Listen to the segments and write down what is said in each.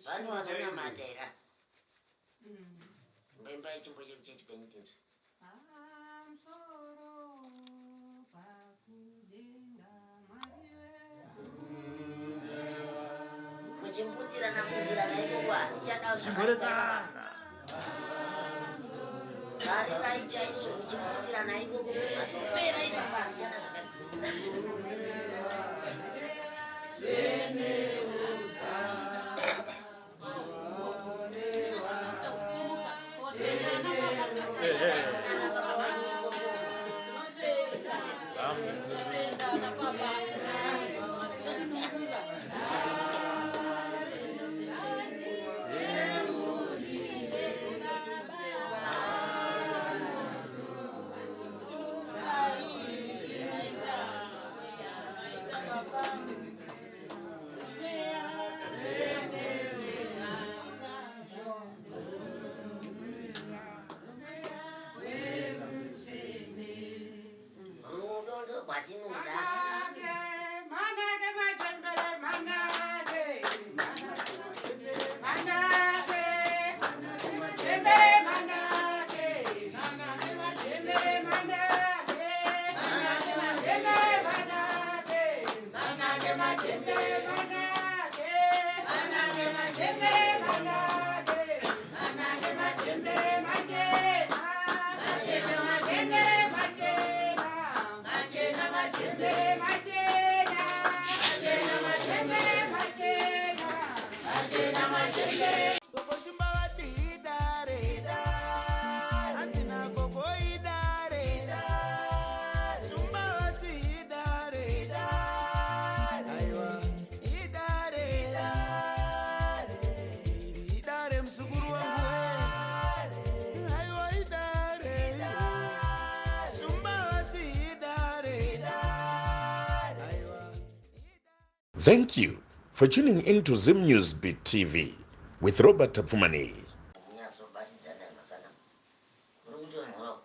Vano vanonamata here? Imboimbai chimbo chekuchechi kwenyu tinzwe. Pamusoro pakudenga Mwari wedu. Muchimbutirana mbutirana ikoko hatichada zvakaipa. Garirai chaizvo muchimbutirana ikoko zvatopera ipapa hatichada zvakaipa. Rudo ndorwatinoda. Manake, machembere, manake, manake, machembere, manake, manake, machembere, manake, manake, machembere, manake, manake, machembere, manake, manake, machembere, manake, manake, machembere, machena, machena, machembere, machena, machena, machembere, machena, machena, machembere, machena, machena, machembere. Gogo Shumba vati idare, hanzi nagogo idare. Shumba vati idare, aiwa idare, iri idare muzukuru wangu we, aiwa idare. Shumba vati idare, aiwa. Thank you for tuning in to Zim News Beat TV with Robert Tapfumani. Munyatsobatidzana zvakanaka. Uri kutonhora.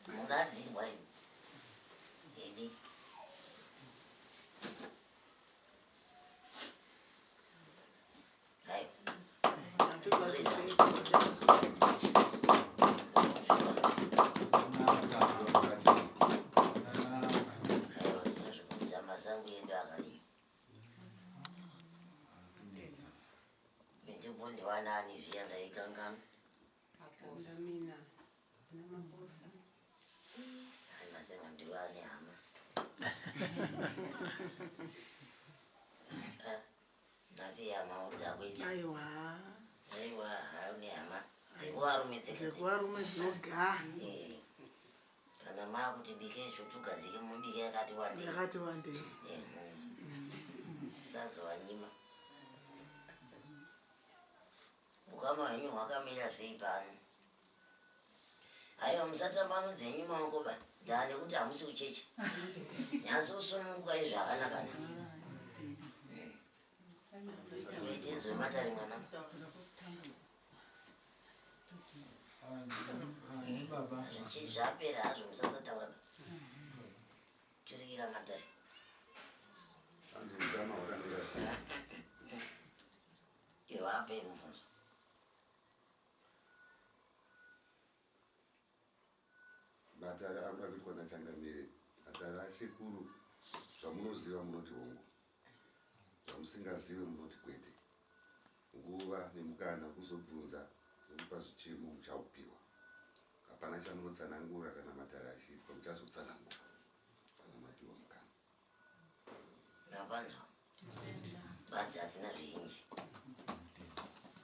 Mungadzirwa imi. Edi. Hai. Aiwa, tinozvikudza masango edu akadii. Mitupo ndiwanani zviya ndaikanganwa. Mina namaposa. Hai, masenga ndiwane hama. Ah, nhasi hama dzako idzi. Aiwa. Aiwa, haune hama dzekuvarume dzega dzega. Dzekuvarume dzinoga. Eh, kana maakuti bike zvotugazike mubike yakati wandei. Yakati wandei. Usazovanyima. Ukama hwenyu hwakamira sei pano? Aiwa, musatambanudze henyu maoko ba, ndaa nekuti hamusi kuchechi. Nyatsosunungukai zvakanaka naka. Tinzwe matare mwana. Zvichi zvapera hazvo, musasataura ba. Turikira matare. Hanzi utano hwakamira sei? Iwape mubvunzo. Matare akuda kuitwa nachangamire, matare asekuru. Zvamunoziva munoti hongu, zvamusingazive munoti kwete. Nguva nemukana wekuzobvunza nekupa zvichemo muchaupiwa. Hapana chamunotsanangura kana matare achiitwa, muchazotsanangura kana mapiwa mukana. Mapanzwa? Badzi hatina zvizhinji.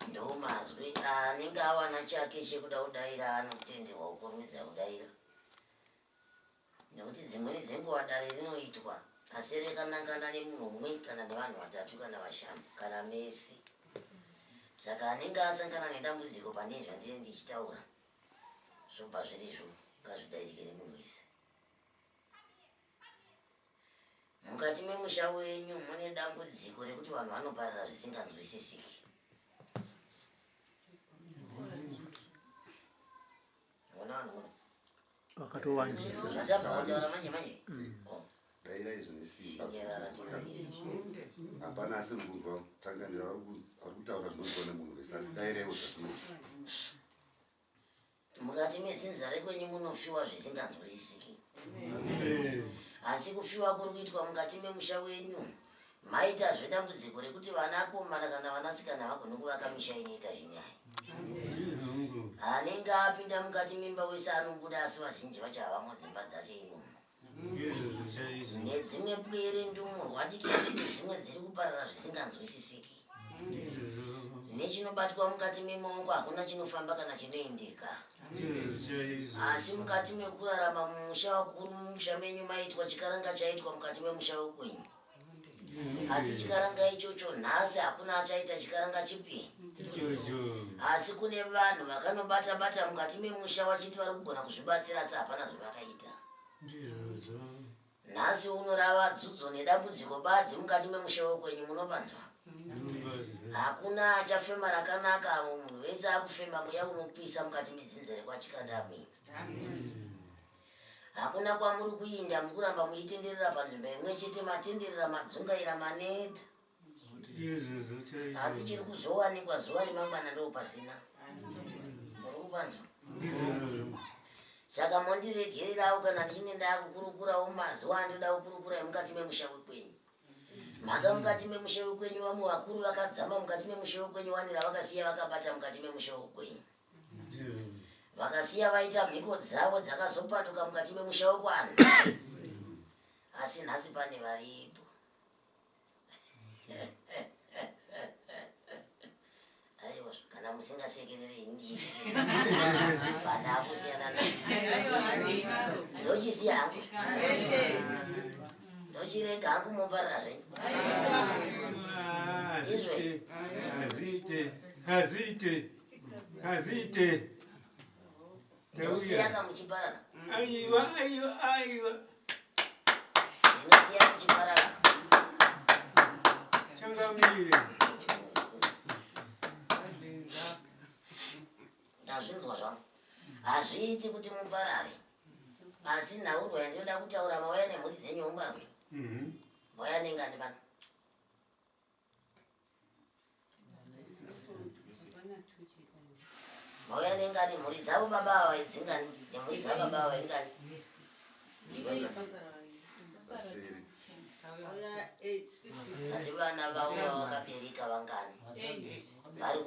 Ndo mazwi anenge awana chake chekuda kudaira anokutenderwa kukurumidza kudaira. Nekuti dzimweni dzenguva dare rinoitwa asi rekanangana nemunhu umwe kana nevanhu vatatu kana vashanu kana mese. Saka anenge asangana nedambudziko pane zvandiri ndichitaura, zvobva zvirizvo ngazvidairike nemunhu wese. Mukati memusha wenyu mune dambudziko rekuti vanhu vanoparara zvisinganzwisisiki. Muna vanhu muno. Vakatowandisa. Zvatabva kutaura manje manje. Oh, Dairai zvine simba. Chinyarara tifanire. Hapana asiri kunzwa tanganira vari kutaura zvinonzwa nemunhu wese asi dairewo zvatinonzwa. Mukati medzinza rekwenyu munofiwa zvisinganzwisisiki. Asi kufiwa kuri kuitwa mukati memusha wenyu maitazve dambudziko rekuti vanakomana kana vanasikana vagone kuvaka misha inoita zvinyaya. Anenge apinda mukati memba wese anobuda asi vazhinji vacho havamo dzimba dzacho imomo. Nedzimwe pwere ndumurwa diki diki dzimwe dziri kuparara zvisinganzwisisiki. Nechinobatwa mukati memaoko hakuna chinofamba kana chinoendeka. Asi mukati mekurarama mumusha wakuru mumusha menyu maitwa chikaranga chaitwa mukati memusha wekwenyu. Asi chikaranga ichocho nhasi hakuna achaita chikaranga chipi. Asi kune vanhu vakanobata bata mukati memusha vachiti vari kugona kuzvibatsira asi hapana zvavakaita. Nhasi unorava dzudzo nedambudziko badzi mukati memusha wekwenyu munopanzwa. Hakuna achafema rakanaka avo munhu wese akufema mweya unopisa mukati medzinza rekwachikandamina. Hakuna kwamuri kuinda mukuramba muchitenderera panzvimbo imwe chete matenderera madzungaira maneta. Asi chiri kuzowanikwa zuva remangwana ndo pasina. Muri kupanzwa? Saka mondiregererawo kana ndichinge ndakukurukurawo mazuva andinoda kukurukura emukati memusha wekwenyu. Mhaka mukati memusha wekwenyu vamwe vakuru vakadzama mukati memusha wekwenyu wani ravakasiya vakabata mukati memusha wekwenyu. Vakasiya vaita mhiko dzavo dzakazopanduka mukati memusha wekwanhu. Asi nhasi pane varipo. Aiwa, kana musingasekerere ini ndichisekerera. Pana kusiyana na. Ndochisiya hangu. Ndochirega hangu moparira zvenyu. Izvo. Hazviite, hazviite, hazviite. Ndosiya kamuchiparara. Aiwa, aiwa, aiwa. Ndinosiya muchiparara. Changamire. Ndazvinzwa zvangu. Hazviiti kuti muparare. Asi nhaurwa yandinoda kutaura mauya nemhuri dzenyu ungwarwe. Mauya nengani pano? Mauya nengani mhuri dzavo baba ava idzingani nemhuri dzababa ava ingani? Ati vana vavo vavakabereka vangani? Vari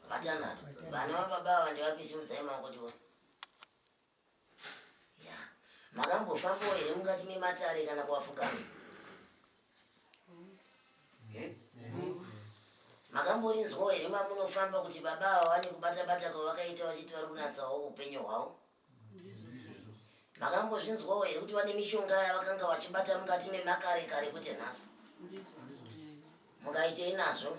vatanhatu. Vana vababa ava ndivapi simudzai maoko tione. Ya. Makambofambawo here mukati mematare kana kuwafukama? Hmm? Makamborinzwawo here mamunofamba kuti baba ava vane kubata bata kwavakaita vachiti vari kunatsawo upenyu hwavo? Makambozvinzwawo here kuti vane mishonga yavakanga vachibata mukati memakare kare kwete nhasi? Mukaitei nazvo?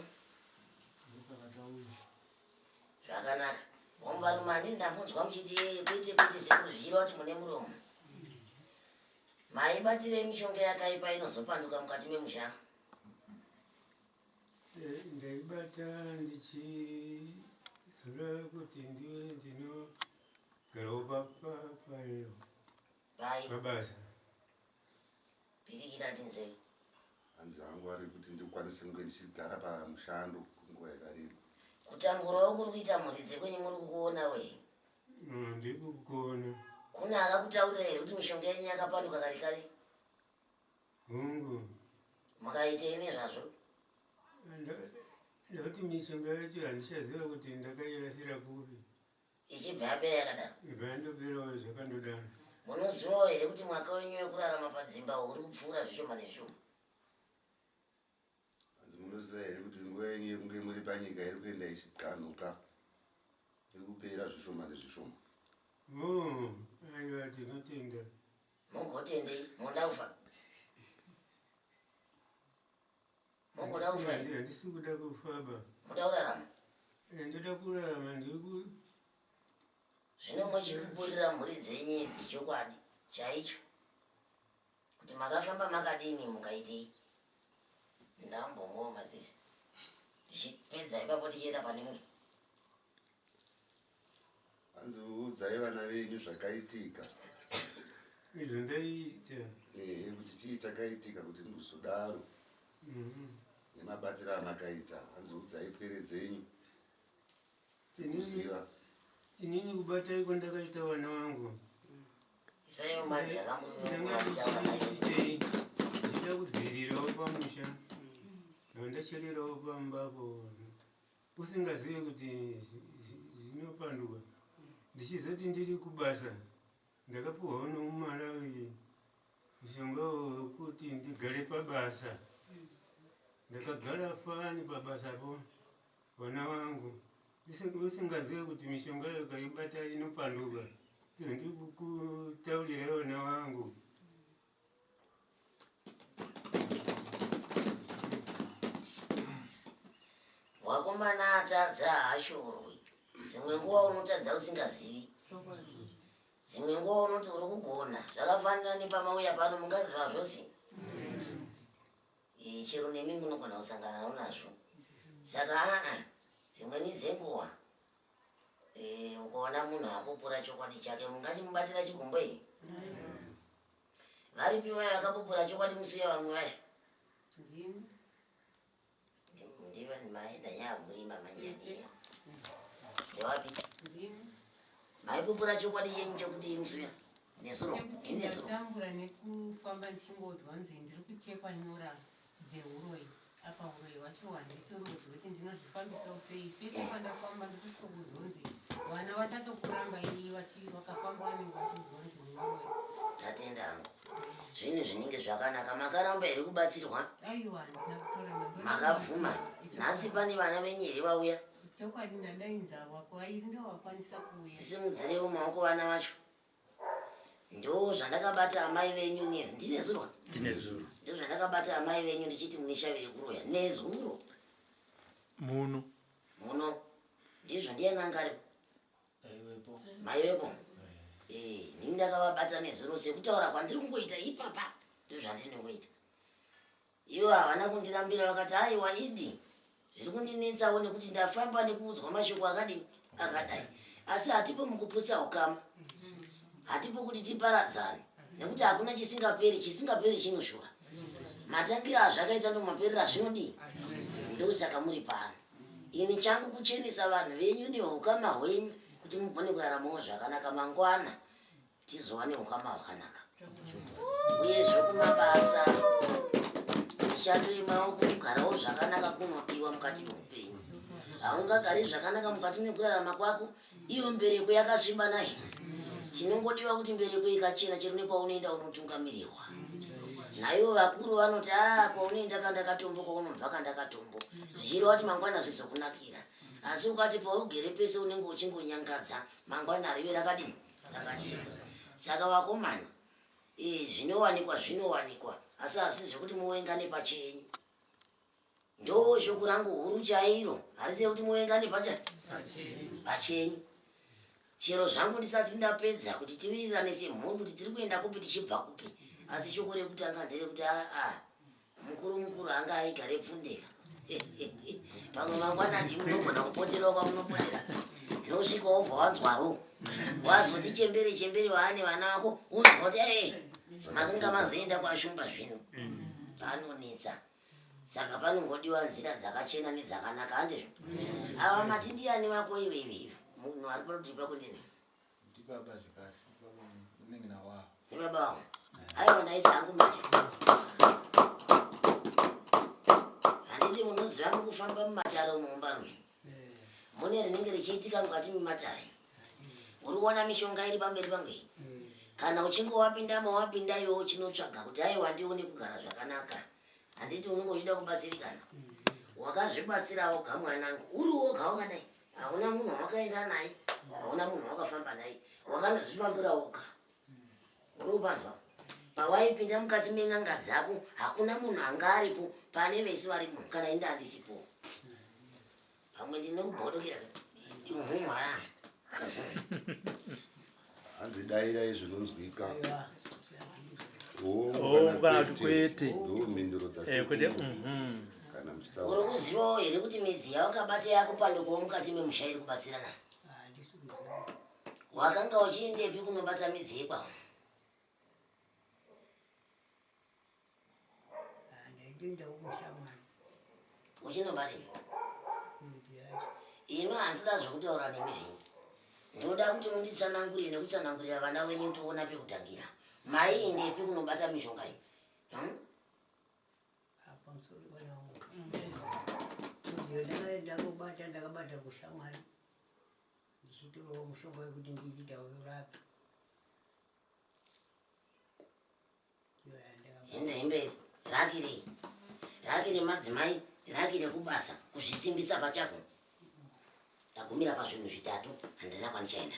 Zvakanaka. Hombarume handini ndambonzwa muchiti eh, kwete kwete sekuru zvichireva kuti mune muromo. Maibatirei mishonga yakaipa inozopanduka mukati memusha? Eh, ndaibata ndichizora kuti ndive ndinogarawo Pai. pabasa. Pirikira tinzwe. Hanzi hangu ari kuti ndikwanise kunge ndichigara pamushando kwenguva yakareba. Kutamburawo kuri kuita mhuri dzekwenyu muri kukuona we? Mm, ndiri kukuona. Kune akakutaurira here kuti mishonga yenyu yakapanduka kare kare? Hongu. Makaitei nezvazvo? Ndakuti mishonga yacho handichaziva kuti ndakairasira kupi. Ichibva yapera yakadaro. Ibva yandoperawo zvakandodaro. Munozivawo here kuti mwaka wenyu wekurarama padzimba uri kupfuura zvishoma nezvishoma? Hanzi munoziva here kuti nguva yenyu yekunge muri panyika iri kuenda ichiganhuka, iri kupera zvishoma nezvishoma? Oh, aiwa tinotenda. Mugotendei? Munoda kufa? Munoda kufa here? Handisi kuda kufa ba. Munoda kurarama? Eh, ndoda kurarama ndiri ku Zvino muchipupurira mhuri dzenyu idzi chokwadi chaicho kuti makafamba makadini mukaitei? Ndambomwawo masisi. Tichipedza ipapo tichienda pane mumwe. Hanzi udzai vana venyu zvakaitika. Izvo ndaiita. Ehe kuti Chii chakaitika kuti muzodaro nemabatiro amakaita? Hanzi udzai pwere dzenyu kuziva. Inini kubata kwandakaita vana vangu Isaiwo manje akamurume kutaura naye. Itei ndichida kudzivirirawo pamusha, ndachererawo pambapo usingazive kuti zvinopanduka. Ndichizoti ndiri kubasa, ndakapuhwawo nomuMalawi mushonga wekuti ndigare pabasa. Ndakagara fani pabasapo vana vangu, usingazive kuti mishonga iyo ukaibata inopanduka. Ndiri kutaurirai vana vangu. Wakomana atadza haashorwi. Dzimwe nguva unotadza usingazivi, dzimwe nguva unoti uri kugona. Zvakafanana nepamauya pano, mungaziva zvose. Chero nemi munogona kusangana nazvo. Saka aa dzimweni dzenguva ukaona munhu apupura chokwadi chake, mungachimubatira chigumbo iyi? Varipi vaya vakapupura chokwadi musi uya? Vamwe vaya ndiva maenda nyamurima manjaniya, ndewapi maipupura chokwadi chenyu chokuti musi uya nezuro? Chekuti Inezuro. ndatambura nekufamba ndichingodzwa nzi ndiri kuchekwa nyora dzeuroyi. Apa uroyi hwacho handitombozivi kuti ndinozvifambisawo sei. Pese pandafamba ndotosvika kuudzwa nzi vana vachatokuramba iyi, vakafamba vanenge vachiudzwa nzi muroyi. Tatenda hangu, zvinhu zvinenge zvakanaka. Makaramba here kubatsirwa? Aiwa, handina kutoramba. Makabvuma. Nhasi pane vana venyu here vauya? Chokwadi, ndadainza vairi, ndovakwanisa kuuya. Tisimudzirewo maoko vana vacho. Ndo zvandakabata amai venyu nezi, ndinezuro. Tinezuro. Ndo zvandakabata amai venyu ndichiti mune shavi rekuroya nezuro. Muno. Muno ndizvo. Ndiani anga aripo? Aiwepo. Maivepo. Ndini ndakavabata nezuro sekutaura kwandiri kungoita ipapa. Ndo zvandinongoita. Ivo havana kundirambira, vakati aiwa, idi zviri kundinetsawo nekuti ndafamba nekuudzwa mashoko akadii akadai, asi hatipo mukuputsa ukama, hatipo kuti tiparadzane, nekuti hakuna chisingaperi. Chisingaperi chinoshura. Matangira azvakaita ndo maperero azvinodii. Ndosaka muri pano. Ini changu kuchenesa vanhu venyu neukama hwenyu kuti mugone kuraramawo zvakanaka mangwana, tizova neukama hwakanaka. Uyezve kumabasa, mishando yemaoko, kugarawo zvakanaka kunodiwa mukati meupenyu. Haungagari zvakanaka mukati mekurarama kwako iyo mbereko yakasviba naye. Chinongodiwa kuti mbereko ikachena, chero nekwaunoenda unotungamirirwa. Naivo vakuru vanoti a kwaunoenda kandakatombo, kwaunobva kandakatombo, zvichireva kuti mangwana zvizokunakira. Asi ukati paugere pese unenge uchingonyangadza, mangwana rive rakadini? Rakacheka. Saka vakomana, zvinowanikwa zvinowanikwa, asi hasi zvekuti muvengane pachenyu. Ndo shoko rangu huru chairo, harisi rekuti muvengane pachenyu. Chero zvangu ndisati ndapedza kuti tiwirirane semhuri kuti tiri kuenda kupi, tichibva kupi, asi shoko rekutanga nderekuti aa mukuru mukuru anga aigare pfundeka. Pamwe mangwana ndimunogona kupoterawo kwamunopotera, zvinosvika wobva wanzwaro, wazoti chembere chembere waane vana vako, unzwa kuti ee makanga mazoenda kwashumba. Zvino panonetsa. Saka panongodiwa nzira dzakachena nedzakanaka, handizvo? Ava mati ndiani vako iwe iwe, munhu ari parutivi pako ndini? Ndibaba zvekare, baba unenge nawawo. Ndibaba vangu. Aiwa, ndaisa hangu manje. Handiti munoziva mukufamba mumatare mumba mune rinenge richiitika mukati mematare? Uri kuona mishonga iri pamberi pangu iyi. Kana uchinge wapindamo, wapinda iwe uchinotsvaga kuti aiwa ndione kugara zvakanaka, handiti unenge uchida kubatsirikana? Wakazvibatsira woga mwanangu, uri woga wakadai. Hauna munhu wawakaenda naye, hauna munhu wawakafamba naye, wakanozvifambira woga. Uri kupanzwa? Pawaipinda mukati men'anga dzako, hakuna munhu anga aripo pane vese varimo. Kana inda handisipo, pamwe ndinobhodokera uhumwa. Hanzi dairai zvinonzwika. Hongu kana kuti kwete. Ndo mhinduro Kwete. dzasekuru kana Uri muchitaura. kuzivawo here kuti midzi yawakabata yakupandukawo mukati memusha iri kubatsirana? Wakanga uchiendepi kunobata midzi yekwawo? Ndinoenda kumushamwari. Uchinobarei? Imi handisida zvekutaura nemi zvenyu. Ndoda kuti munditsanangurire nekutsanangurira vana venyu toona pekutangira. Maiindepi kunobata mishonga iyi? Hmm? Pamusoro vana vangu. Ndiyo ndakaenda kobata ndakabata kushamwari. Ndichitorawo mushonga wekuti ndichiita urapi. Hende hembe raki rei? Raki remadzimai, raki rekubasa, kuzvisimbisa pachako. Ndagumira pazvinhu zvitatu, handina kwandichaenda.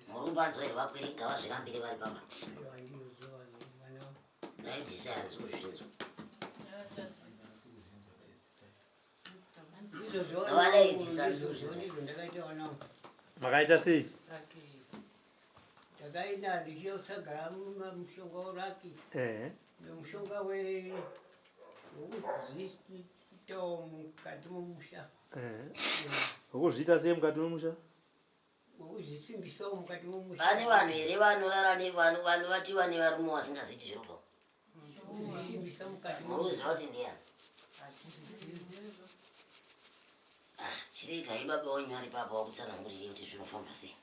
Muri kupanzwa here vapwere ngavazvirambire vari papa. Daidzisai handisi kuzvinzwa. Ngavadaidzisa handisi kuzvinzwa. Makaita sei? Ndakaenda ndichiotsvaga mushonga weraki nemushonga wekuzviitawo mukati memusha. Wekuzviita sei mukati memusha? Wekuzvisimbisawo mukati memusha. Pane vanhu here vanorara nevanhu vanovatiwa nevarume vasingazivi zviri kupa? Kuzvisimbisa mukati. Muri kuziva kuti ndiyani? Ah, chiregai baba wenyu ari papa wakutsanangurire kuti zvinofamba sei.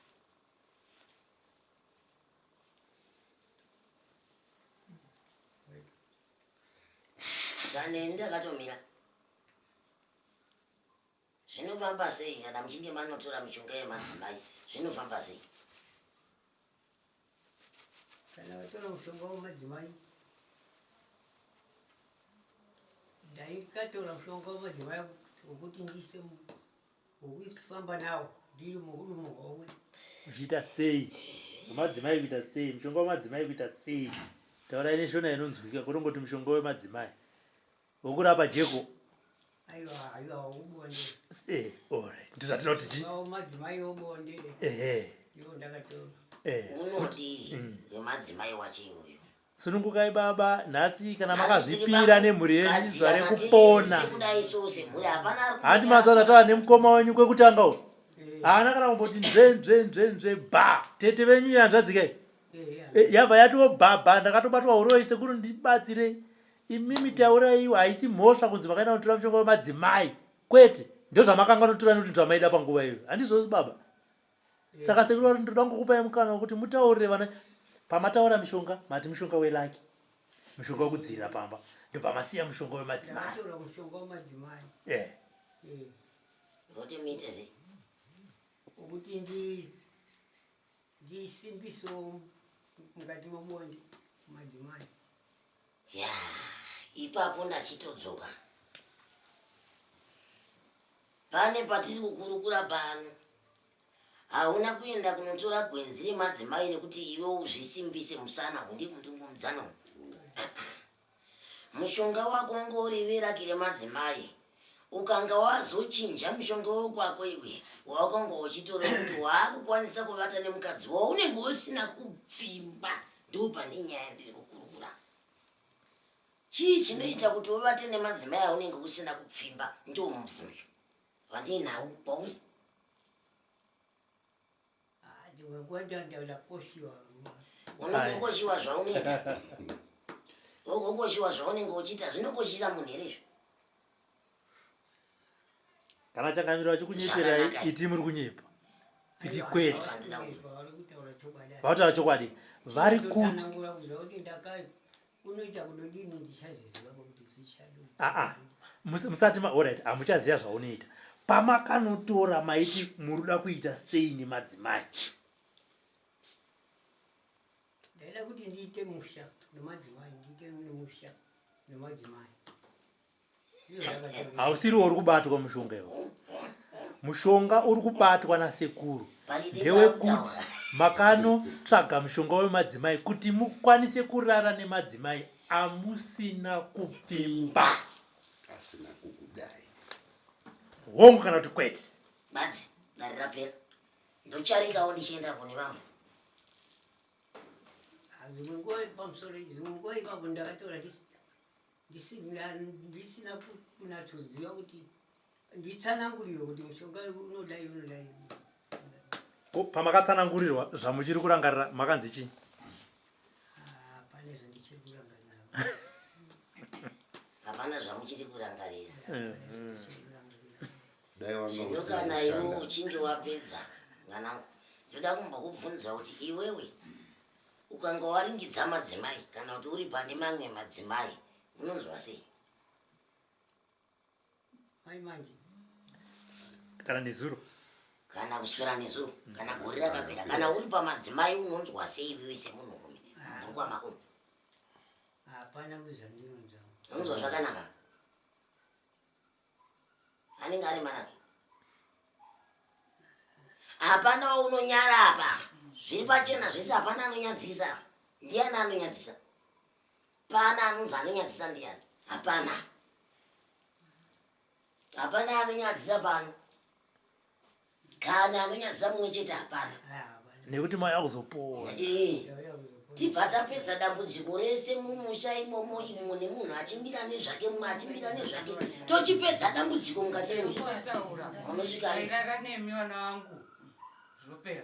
Kaneni ndakatomira. Zvinofamba sei kana muchinge manotora mishonga yemadzimai? Zvinofamba sei? Kana vatora mushonga wemadzimai, ndaikatora mushonga wemadzimai wekuti ndiise wekufamba nawo ndiri muhuru muhomwe. Uchiita sei? Wemadzimai kuita sei? Mushonga wemadzimai kuita sei? Taurai neshona inonzwika kwete kungoti mushonga wemadzimai. Wokurapa jeko. Aiwa, aiwa, wobonde. Eh, alright. Ndozvatinoti chi? Wemadzimai wobonde. Ehe. Ndiwo ndakatora. Eh. Unodii wemadzimai wacho iwoyo? Sunungukai baba nhasi kana makazvipira nemhuri yenyu izuva rekupona. Hanti mazuva tataura nemukoma wenyu kwekutanga uku. Haana kana kumboti nzve nzve nzve nzve ba. Tete venyu yanzvadzi kai. Eh, yabva yatiwo baba ndakatobatwa uroyi sekuru ndibatsire. Imimi tauraiwo haisi mhosva kunzi makaenda kunotora mushonga wemadzimai. Kwete. Ndozvamakanga notora nekuti ndozvamaida panguva iyoyo. Handizvozvo baba. Saka sekuru vari ndoda kungokupai mukana wekuti mutaurire vana pamataura mishonga mati mushonga welaki mushonga wekudziirira pamba ndobva masiya mushonga wemadzimai. Ndakatora mushonga wemadzimai. Eh. Eh. Kuti muite sei? Wekuti ndi ndisimbisewo mukati mebonde madzimai. Ya, ipapo ndachitodzoka. Pane patiri kukurukura pano. Hauna kuenda kunotora gwenzi remadzimai rekuti iwe uzvisimbise musana hundi kundungumidzana Mushonga wako wanga uri veraki remadzimai. Ukanga wazochinja mushonga wekwako iwe wawakanga uchitora kuti waakukwanisa kuvata nemukadzi waunenge usina kupfimba ndipo pane nyaya ndiri kukurukura. Chii chinoita kuti uvate nemadzimai aunenge usina kupfimba ndiwo mubvunzo wandiinawo kwauri. Ah, dzimwe nguva ndakoshiwa. Unokoshiwa zvaunoita. Wogokoshiwa zvaunenge uchiita zvinokoshisa munhu here izvo? Kana changamiro vachikunyeperai iti muri kunyepa. Iti kwete. Vautaura chokwadi. Vari kuti unoita kudodini ndichaziziva kuti zvichadii. Aa musati ma alright hamuchaziva zvaunoita. Pamakanotora maiti muruda kuita sei nemadzimai? Ndaida kuti ndiite musha nemadzimai, ndiite musha nemadzimai. Hausiriwo uri kubatwa mushonga iwo. Mushonga uri kubatwa nasekuru ndewekuti makanotsvaga mushonga wemadzimai kuti mukwanise kurara nemadzimai amusina kupfimba. Asina kukudai. Hongu kana kuti kwete. Badzi, dare rapera. Ndocharikawo ndichienda kune vamwe. Dzimwe nguva pamusoro, dzimwe nguva ipapo ndakatora ndisina kunatsoziva kuti nditsanangurirwe kuti mushonga unodai unodai. Ko pamakatsanangurirwa zvamuchiri kurangarira makanzi chii? Ah, pane zvandichiri kurangarira. Hapana. Muchiri kurangarira. Dai wanga Zvino usina kana iwe kushanda. uchinge wapedza mwanangu, ndoda kumbokubvunza kuti iwewe ukanga waringidza madzimai kana kuti uri pane mamwe madzimai unonzwa sei? Mai manje. Kana nezuro. Kana kuswera nezuro, kana gore rakapera, kana uri pamadzimai unonzwa sei iwewe semunhurume? Mubhurukwa mako. Hapana kuzvandinonzwa. Unonzwa zvakanaka? Anenge ari manake. Hapana unonyara apa. Zviri pachena zvese hapana anonyadzisa. Ndiani anonyadzisa? Pana anonzi anonyadzisa ndiani? Hapana. Hapana anonyadzisa pano. Kana anonyadzisa mumwe chete hapana. Nekuti mai akuzopora. Eh. Tibva tapedza dambudziko rese mumusha imomo imo nemunhu achimira nezvake mumwe achimira nezvake tochipedza dambudziko mukati memusha. Unosvika Ndairara nemi vana vangu zvopera.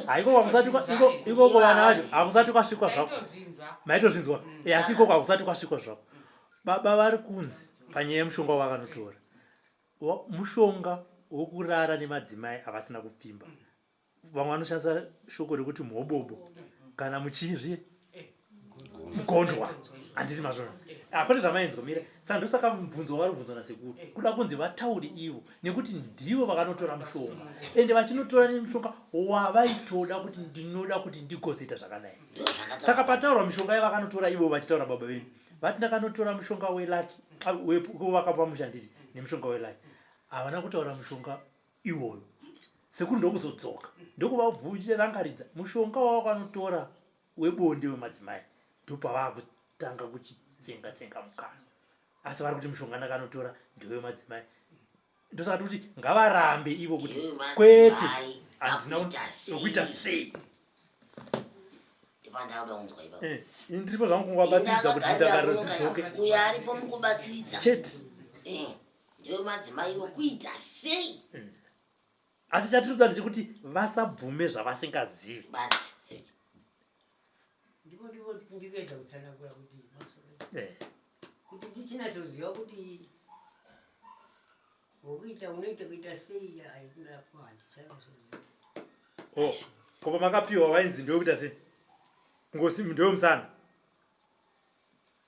Ha ikoko hakusati ikoko vana vacho hakusati kwasvikwa zvako. Maitozvinzwa. Eh, asi ikoko hakusati kwasvikwa zvako. Baba vari kunzi panyaya yemushonga wavakanotora. Mushonga wokurara nemadzimai avasina kupfimba. Vamwe vanoshandisa shoko rekuti mhobobo kana muchii zviye mugondwa handiti mazvona ah, kwete zvamainzwa mira saka ndosaka mubvunzo wavari kubvunzwa nasekuru kuda kunzi vatauri ivo nekuti ndivo vakanotora mushonga ende vachinotora nemushonga wavaitoda kuti ndinoda kuti ndigozoita zvakadai saka pataurwa mishonga yavakanotora ivo vachitaura baba venyu vati ndakanotora mushonga welaki ah, wevakapa musha handiti nemushonga welaki havana kutaura mushonga iwoyo sekuru ndokuzodzoka ndokuvabvunjirangaridza mushonga wavakanotora webonde wemadzimai ndopavakutanga kuchitsenga tsenga mukanwa asi vari kuti mushonga ndakanotora ndewemadzimai ndosaka tikuti ngavarambe ivo kuti kwete handina kuita sei eh, ini ndiripo zvangu kungovabatsiridza kuti ndangariro dzidzoke uyo aripo mukubatsiridza chete eh, ndewemadzimai vokuita sei hmm. Asi chatiri kuda ndechekuti vasabvume zvavasingazivi. Basi. Ndipo ndipo ndikuedza kutsanangura kuti eh. kuti ndichinatsoziva kuti wokuita unoita kuita sei apo handichanatsoziva. Oh, ko pamakapiwa wainzi ndewekuita sei? Ngosi ndewemusana.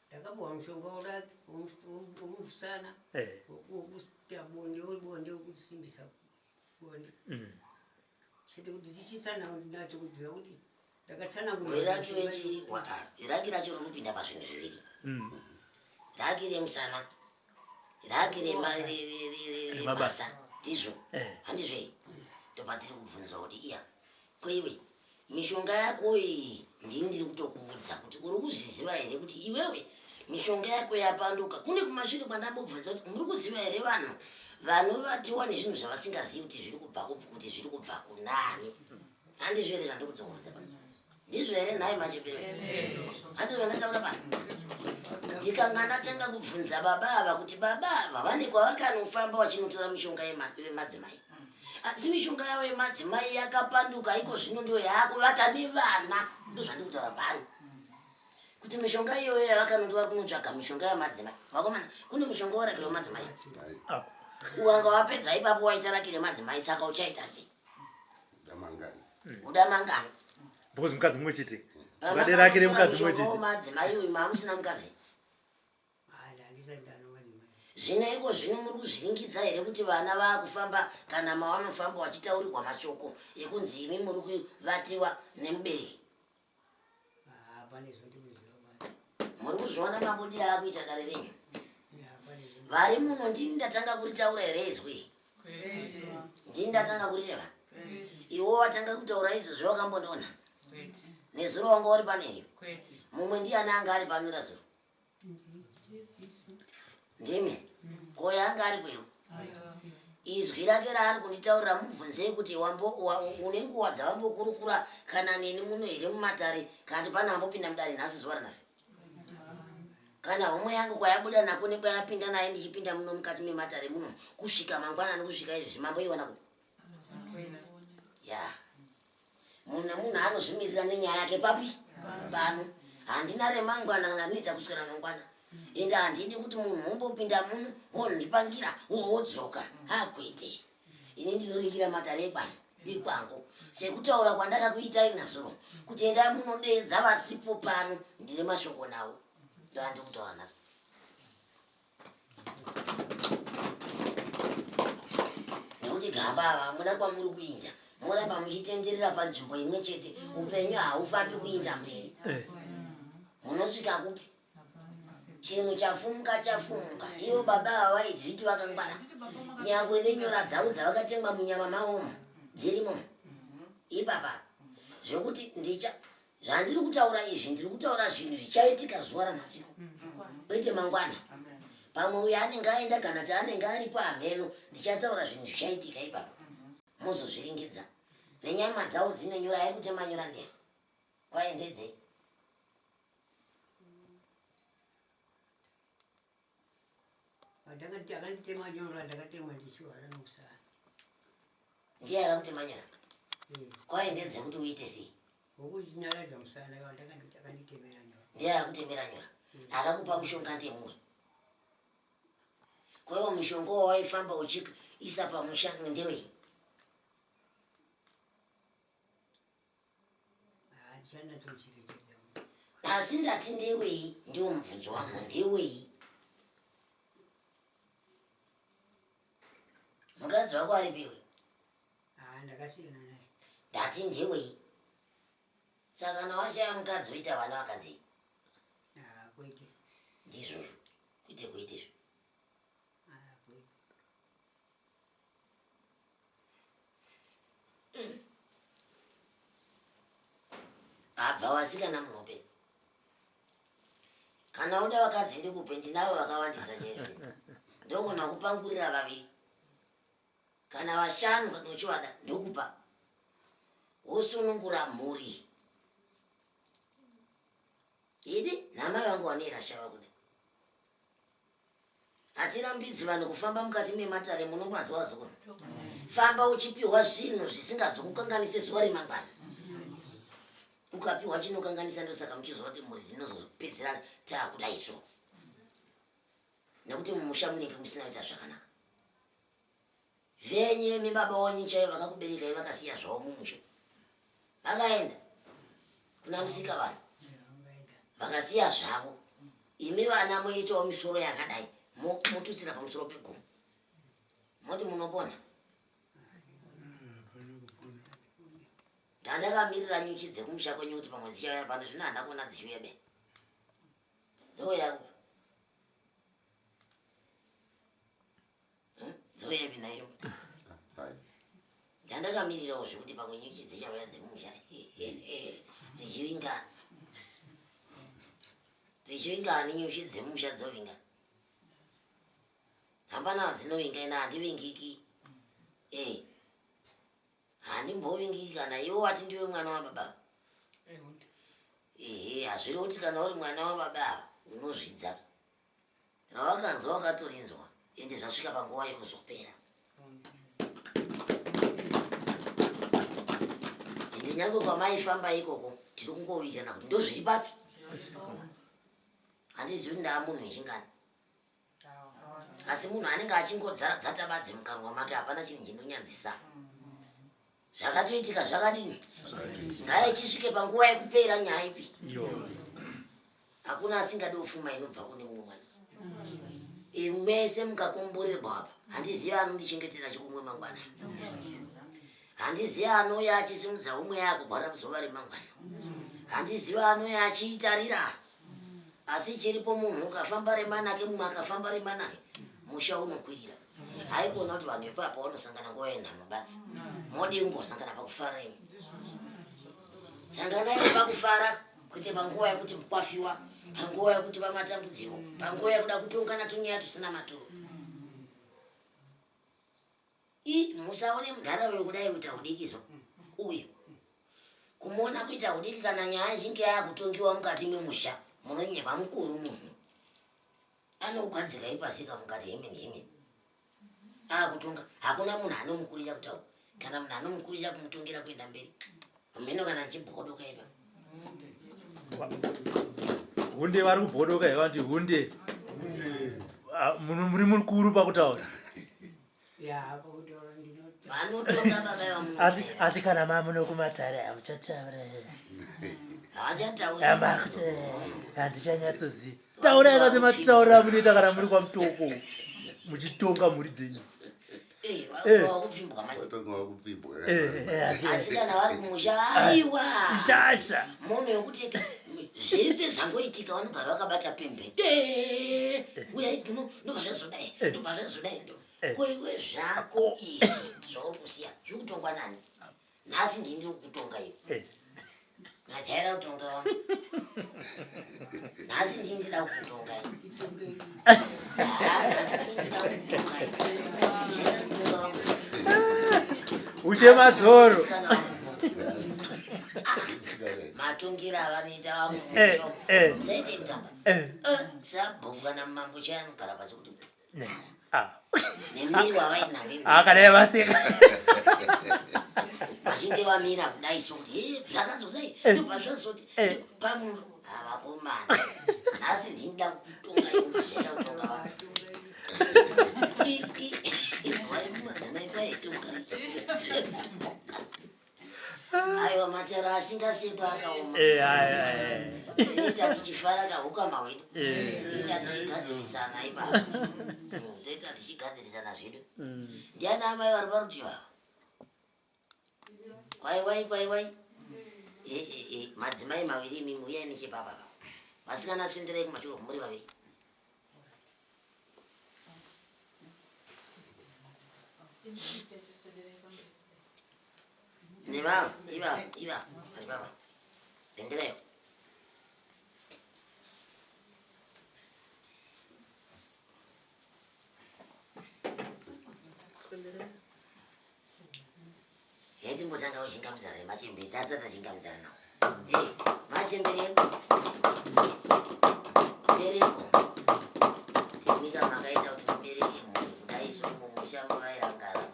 Ndakapuwa mushonga womusana eh. wokuita bonde bonde wokusimbisa bonde mm. chete kuti ndichitsanangura kuziva kuti ndakatsanangura Raki vechi raki racho riri kupinda pazvinhu zviviri mm. raki remusana raki remabasa ndizvo eh. handizvei ndopatiri kubvunzwa kuti iya koiwe Mishonga yako iyi ndini ndiri kutokuudza kuti uri kuzviziva here kuti iwewe mishonga yako yapanduka. Kune kumashure kwandambobvunza kuti muri kuziva here vanhu vanovatiwa nezvinhu zvavasingazivi kuti zviri kubva kupi kuti zviri kubva kunani. Handizvo here zvandiri kudzokorodza pano? Ndizvo here nhai machembere? Handizvo zvandataura pano? Ndikanga ndatanga kubvunza baba ava kuti baba ava vane kwavakanofamba vachinotora mishonga yemadzimai. Asi mishonga yavo yemadzimai yakapanduka iko zvino ndiyo yaakuvata nevana ndozvandiri kutaura pano kuti mishonga iyoyo yavakanoti vari kunotsvaga mishonga yemadzimai vakomana kune mishonga waraki wemadzimai ukanga wapedza ipapo waita raki remadzimai saka uchaita sei uda mangani because mukadzi mumwe chete ukade raki remukadzi mumwe chete madzimai uyu maamusina mukadzi Zvino iko zvino muri kuzviringidza here kuti vana vaakufamba kana mavanofamba vachitaurirwa mashoko ekunzi imi muri kuvatiwa nemubereki? Muri kuzviona mabudiro akuita dare renyu? Vari muno ndini ndatanga kuritaura here izwi? Ndini ndatanga kurireva? Iwo watanga kutaura izvozvi wakambondiona? Nezuro wanga uri pane here? Mumwe ndiyani anga ari pano razuro? Ndimi ko yaanga ari kwero izwi rake raari kunditaurira mubvunzei kuti wambo une nguva dzavambokurukura kana neni muno here mumatare kana kuti pane ambopinda mudare nhasi zuva ranhasi kana homwe yangu kwayabuda nako nekwayapinda naye ndichipinda muno mukati mematare muno kusvika mangwanani kusvika izvezvi mamboiwana kupi ya yeah. Munhu nemunhu anozvimirira nenyaya yake papi? Pano. Handina remangwana kana rinoita kuswera mangwana. Ende handidi kuti munhu umbopinda muno wondipangira wodzoka. Hakwete. Ini ndinoringira matare epano ikwangu sekutaura kwandakakuitai nazuro kuti endai munodeedza vasipo pano ndine mashoko nawo ndoandiri kutaura nhasi. Nekuti gamba ava hamuna kwamuri kuinda moramba muchitenderera panzvimbo imwe chete upenyu haufambi kuinda mberi eh. munosvika kupi chinhu chafumuka chafumuka ivo baba ava vaizviti vakangwara nyangwe nenyora dzavo dzavakatengwa munyama maomo dzirimo ipapa zvekuti ndicha Zvandiri kutaura izvi ndiri kutaura zvinhu zvichaitika zuva ranhasiko kwete mangwana. Pamwe uyo anenge aenda kana kuti anenge aripo hameno, ndichataura zvinhu zvichaitika ipapa mozozviringidza nenyama dzavo dzine nyora yekutema nyora ndiya kwaendedzei Akanditema nyora ndakatemwa ndichiwara nomusana. Ndiye akakutema nyora? Eh. Kwaendedze kuti uite sei? Wokunyaradza musana akanditemera nyora. Ndiye akakutemera nyora? Eh. Akakupa mushonga ndemumwe? Kwaiwo mushonga wawaifamba uchiisa pamusha ndewei? Asi ndati ndewei ndiwo mubvunzo wangu ndewei? Mukadzi wako aripiwe? Ah, ndakasiyana naye. Ndati ndewei? Saka kana washaya mukadzi woita vana vakadzi? Ah, kwete. Ndizvozvo. Kwete kwete izvo. Ah, kwete. Abva wasikana muhope. Kana uda vakadzi ndikupe ndinavo vakawandisa chaizvo. Ndogona kupangurira vaviri. Kana vashanu kana uchivada ndokupa. Wosunungura mhuri. Idi namai vangu vanoera shava kuda. Hatirambidzi vanhu kufamba mukati mematare munomanzwa vazukuru. Famba uchipiwa zvinhu zvisingazokukanganise zuva remangwana. Ukapiwa chinokanganisa ndosaka muchizwa kuti mhuri dzinozopedzera taakudai so. Nekuti mumusha munenge musina kuita zvakanaka. Venyu imi baba wenyu chaivo vakakuberekai vakasiya zvavo mumusha. Vakaenda kuna musika vanhu. Vakasiya zvavo. Imi vana moitawo misoro yakadai motutsira pamusoro pegomo. Moti munopona. Ndandakamirira nyuchi dzekumusha kwenyu kuti pamwe dzichauya pano zvino handina kuona dzichiuya be. Dzouya kupi? Hmm? Dzouya nhaiyo ndandakamirirawo zvekuti pamwe nyuchi dzichauya dzemumusha dzichivinga dzichivinga ani nyuchi dzemumusha dzovinga hapana dzinovinga ina handivingiki e eh. handimbovingiki kana iwe wati ndiwe mwana wababa ehe hazviri kuti kana uri mwana wababa ava unozvidza Rawakanzwa wakatorinzwa ende zvasvika panguva yekuzopera. Ende nyange kwamaifamba ikoko tiri kungowirirana kuti ndozviri papi. Handizivi kuti ndaa munhu wechingani. Asi munhu anenge achingodzara dzatabadzi mukanwa make hapana chinhu chinonyanzisa. Zvakatoitika zvakadini? Ngaichisvike panguva yekupera nyaya ipi? Hakuna asingadi ufuma inobva kune mumwe mwana. Mese mukakomborerwa apa, handizivi anondichengetera chikumwe mangwana. Handizivi anouya achisimudza umwe akugwara zuva remangwana. Handizivi anouya achiitarira. Asi chiripo munhu ukafamba remanake mumwe akafamba remanake musha unokwirira. Haikona kuti vanhu ipapa vanosangana nguva yenhamo badzi. Modii kumbosangana pakufara imi? Sanganai pakufara kwete panguva yekuti kwafiwa, panguva yekuti pamatambudziko, panguva yekuda kutongana tunyaya tusina maturo. I musaone mudhara uyo kudai kuita hudikizo uyu kumuona kuita hudiki kana nyaya ichinge yakutongiwa mukati memusha munonyepa mukuru munhu Anokugadzirai pasi ka mukati hemeni hemeni. Akutonga hakuna munhu anomukurira kutaura kana munhu anomukurira kumutongera kuenda mberi. Mheno kana ndichibhodoka ipa. Hunde vari kubhodoka here vanti hunde. Ah, muno muri mukuru pakutaura. Ya, pakutaura ndinotaura. Vanotonga baba vamunoera. Asi asi kana mamuno kumatare hamuchataura. Havachatauri. Amakuti handichanyatsoziva. Taurai kati mataurira munoita kana muri kwaMutoko muchitonga mhuri dzenyu. Eh, Eh. wakupfimbwa manje. Watonga wakupfimbwa. Eh, eh, Asi kana vari kumusha aiwa. Shasha. Munhu wekuti zvese zvangoitika vanogara vakabata pembe. Eh, uyai kuno ndobva zvazodai, Eh. ndobva zvazodai. Eh. Koiwe zvako izvi zvauri kusiya zviri kutongwa nani? Nhasi ndini ndiri kukutonga iwe. Eh. Majaira kutonga wangu. Nhasi ndini ndida kukutonga iwe. Ah, nhasi ndini ndida kukutonga iwe. Jaira kutonga wangu. Ushe madzoro. Musikana wangu. Matongero avanoita vamwe Eh, muchoko. eh. Musaite kutamba. Eh. Eh, sabhuku kana mambo chaya anogara pasi kuti Ne. Ah. nemiri wavainavo Akadai vaseka. vachinge vamira kudai so kuti "Eh, zvakazodai Eh. ndobva zvazoti Eh. pamunhu avakomana nhasi ndinda kutonga iwe zvaita kutonga vanhu Inzwai madzimai kwaitonga aiwa matero asingasekwa akaoma Eh, ai, ai. toita tichifara kahukama hwedu Eh. toita tichigadzirisana ipapo toita tichigadzirisana zvedu Ndiani amai vari parutivi ava? Kwai wai kwai wai. Eh eh eh madzimai maviri imi uyai nechepapa apa. Vasikana swindirai kumashure muri vaviri. Nevava, ivava, ivava, vari papa. Penderai. Yatimbotanga kuchingamidzana nemachembere tasati tachingamidzana nawo. Hey, machembere edu. Bereko. Timika makaita kuti mubereke mhuri kudai so mumusha muvairangara.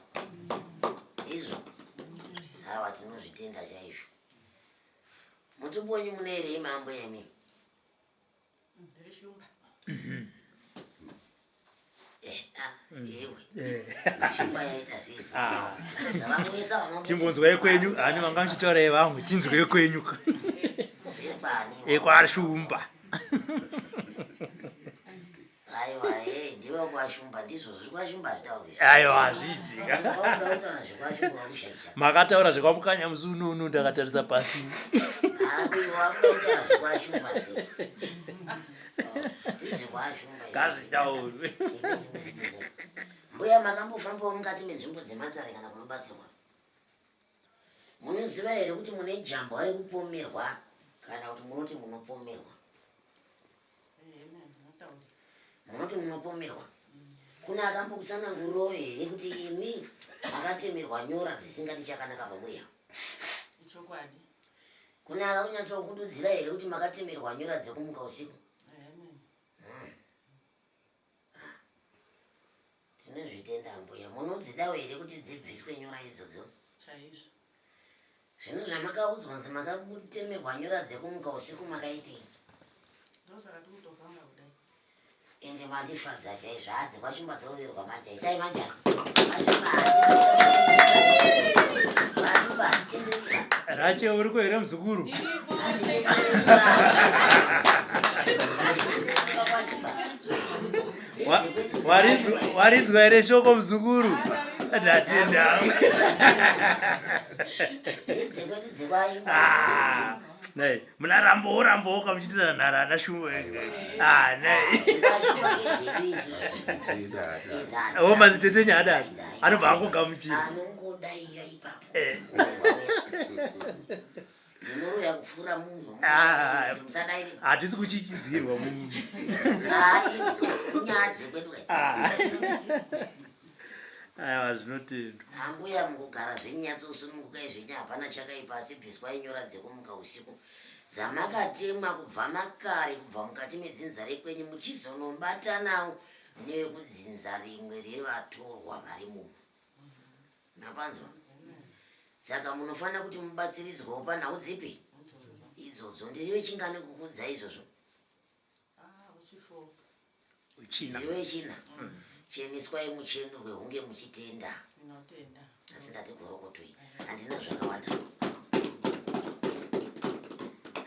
Ndizvo. Hawa tinozvitenda chaizvo. Mutupo wenyu mune here mambo emi? Ndiri shumba. Eh, ah, iwe. Eh. Shumba yaita sei? Ah. Vamwe vanomboti- Timbonzwai kwenyu, hani vanga muchitaurai vamwe, tinzwei kwenyu. Vekwani. Ekwashumba. Aiwa, eh, ndiwe kwashumba ndizvo zviri kwashumba zvitaurwa. Aiwa, hazviitika. Wakuda kutaura zvekwashumba wakushaisha. Makataura zvekwamukanya musi unono ndakatarisa pasi. Ah, kuyi wakuda kutaura zvekwashumba sei? Ndizvo kwashumba. izvi. Ngazvitaurwe. Mbuya makambofambawo mukati menzvimbo dzematare kana kunobatsirwa? Munoziva here kuti mune jambwa rekupomerwa kana kuti munoti munopomerwa? Munoti munopomerwa? Kune akambokutsanangurirawo here kuti imi makatemerwa nyora dzisingadi chakanaka pamuri apo? Ichokwadi. Kune akakunyatsokududzira here kuti makatemerwa nyora dzekumuka usiku? Amen. Tinozvitenda mbuya. Munodzidawo here kuti dzibviswe nyora idzodzo? Chaizvo. Zvino zvamakaudzwa nzi makatemerwa nyora dzekumuka usiku makaitei? Ndosaka tikutofamba kudai. Ende mandifadza chaizvo. Hadzi kwashumba dzoverwa manja. Isai manja. Kwashumba hatitenderwi. Rache uriko here muzukuru? Warinzwa here shoko muzukuru? Ndatenda. Ah, nei, munarambowo rambowo kamuchiitira nhara ana shumba. Ah, nei. O madzitete nyada anobva angogamuchira. Anongodaira ipapo. Eh. Ndinoroya kupfuura munhu. Ah. Musadaire. Hatisi kuchichidzirwa munhu. Ah, nyaya dzekwedu idzi. Ah. Aiwa zvinotendwa. Ambuya mukugara zvenyatsosunungukai zvenyu hapana chakaipa asi bviswai nyora dzekumuka usiku dzamakatemwa kubva makare kubva mukati medzinza rekwenyu muchizonobatanawo nevekudzinza rimwe revatorwa vari muno. Mapanzwa? Saka munofanira kuti mubatsiridzwewo panhau dzipi idzodzo. Ndiri wechingani kukuudza izvozvo? Ah, uchifo. Wechina. Ndiri wechina. Cheneswai muchenurwe hunge muchitenda. Ndinotenda. Asi ndati gorokotoi. Handina zvakawanda.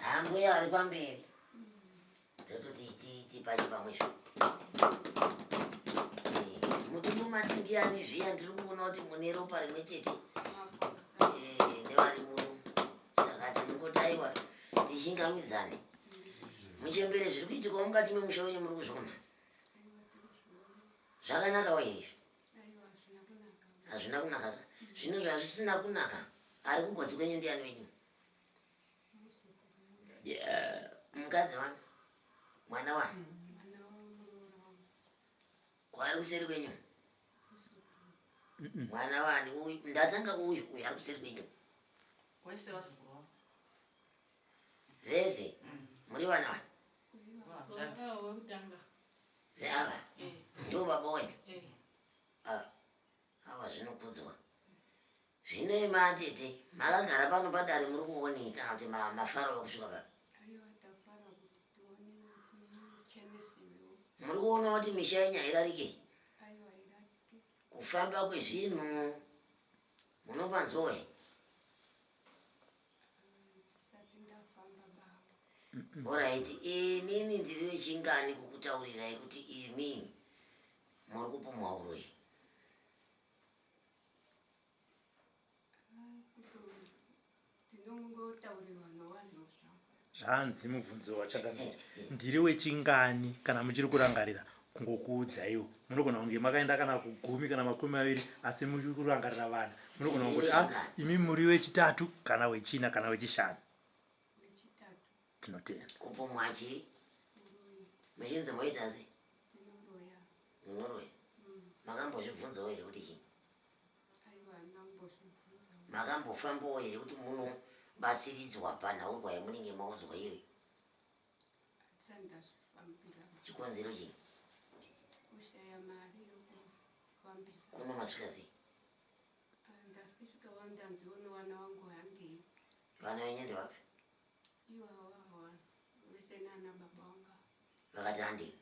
Hambuya vari pamberi. Tototi tipache pamwe zvo. Mutumbu mati ndiani zviya ndiri kuona kuti mune ropa rimwe chete. Nevari muno. Saka tinongoti aiwa tichingamidzane. Muchembere zviri kuitikawo mukati memusha wenyu muri kuzviona? Zvakanaka waye izvi? Hazvina kunaka. Zvino zvazvisina kunaka, ari kugotsi kwenyu ndiani wenyu? Mukadzi wani? Mwana wani? Kwaari kuseri kwenyu? Mwana wani uyu? Ndatanga uyu, uyu ari kuseri kwenyu. Wese wazukuru wangu. Vese muri vana vani? Veava ndivo baba wenyu? Ava zvinokudzwa. Zvino imi atete makagara pano padare muri kuonei kana kuti mafaro kusvika papi? Muri kuona kuti misha yenyu hairarike? Kufamba kwezvinhu munopanzwawo here? Horaiti, inini ndiri wechingani kukutaurirai kuti imi muri kupumhwa uroyi? Zvanzi mubvunzo wachangamire ndiri wechingani kana muchiri kurangarira kungokuudzaiwo munogona kunge makaenda kana kugumi kana 20 asi muri kurangarira vana munogona kungoti ah imi muri wechitatu kana wechina kana wechishanu. Tinotenda. Kupumwa chii? Muchinzi moita sei? Munoroya. Makambozvibvunzawo here kuti chii? Makambofambawo here kuti munobatsiridzwa panhaurwa yamunenge maudzwa iyoyo? Chikonzero chii? Kushaya mari yokufambisa. Kuno masvika sei? Ndasvika wandanzi unowana wangu handei. Vana venyu ndevapi? Iwawa vese nana baba wanga. Vakati handei.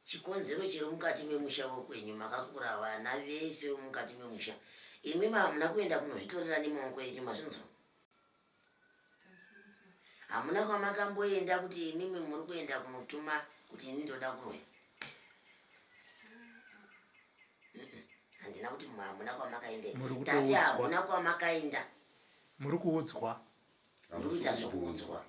Chikonzero chiri mukati memusha wekwenyu makakura vana vese vemukati memusha. Imi hamuna kuenda kunozvitorera nemaoko enyu mazvinzwa? Hamuna kwamakamboenda kuti imimi muri kuenda kunotuma kuti ini ndoda kuroya? Handina kuti hamuna kwamakaenda. Muri Tati kutoudzwa. hamuna kwamakaenda. Muri kuudzwa. Muri kuita zvekuudzwa.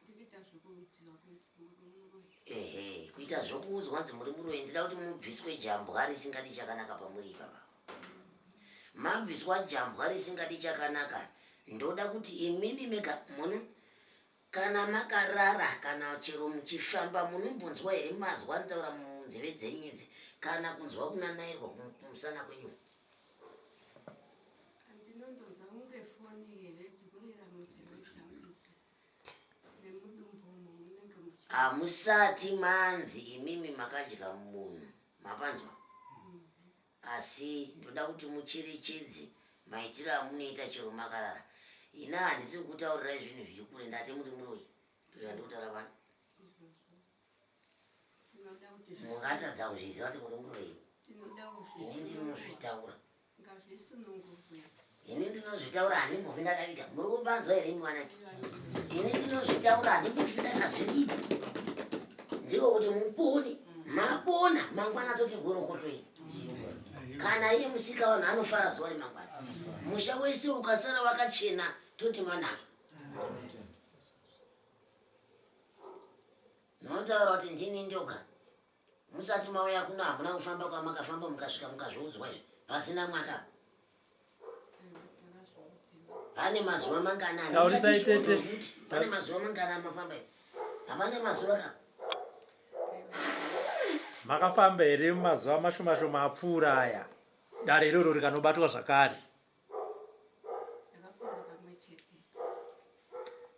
Ndikuita zvekuudzwa kunzi muri muroyi. Ehe, kuita zvokuudzwa kunzi muri muroyi ndida kuti mubviswe jambwa risingadi chakanaka pamuri ipapa. Mabviswa jambwa risingadi chakanaka, ndoda kuti imimi mega muno kana makarara kana chero muchifamba munombonzwa here mazwi anotaura munzeve dzenyu idzi kana kunzwa kunanairwa kumusana kwenyu? Andinondonzwa kunge foni here dzikurira munzeve dzangu idzi nemudumbu umu munenge muchi Hamusati manzi imimi makadya munhu, mapanzwa? Asi ndoda kuti mucherechedze maitiro amunoita chero makarara. Ini handisi kukutaurirai zvinhu zviri kure, ndati muri muroyi. Ndozvandiri kutaura pano. Tinoda kuti Mungatadza kuzviziva kuti muri muroyi. Tinoda Ini ndinozvitaura. Ngazvisunungurwe. Ini ndinozvitaura handimbofi ndakaviga. Muri kupanzwa here imi vanake? Ini ndinozvitaura handimbofi ndakazviviga. Ndiko kuti mupone. Mapona mangwana toti gorokoto iyi. Kana iye musika vanhu anofara zuva remangwana. Musha wese ukasara wakachena toti manaka. Munotaura kuti ndini ndoga. Musati mauya kuno hamuna kufamba kwamakafamba mukasvika mukazviudzwa izvi pasina mwaka. Pane mazuva mangana Taurisai tete. Pane mazuva mangana amafamba izvi. Hapana mazuva ka. Makafamba here mazuva mashoma shoma apfuura aya? Dare iroro rikanobatwa zvakare.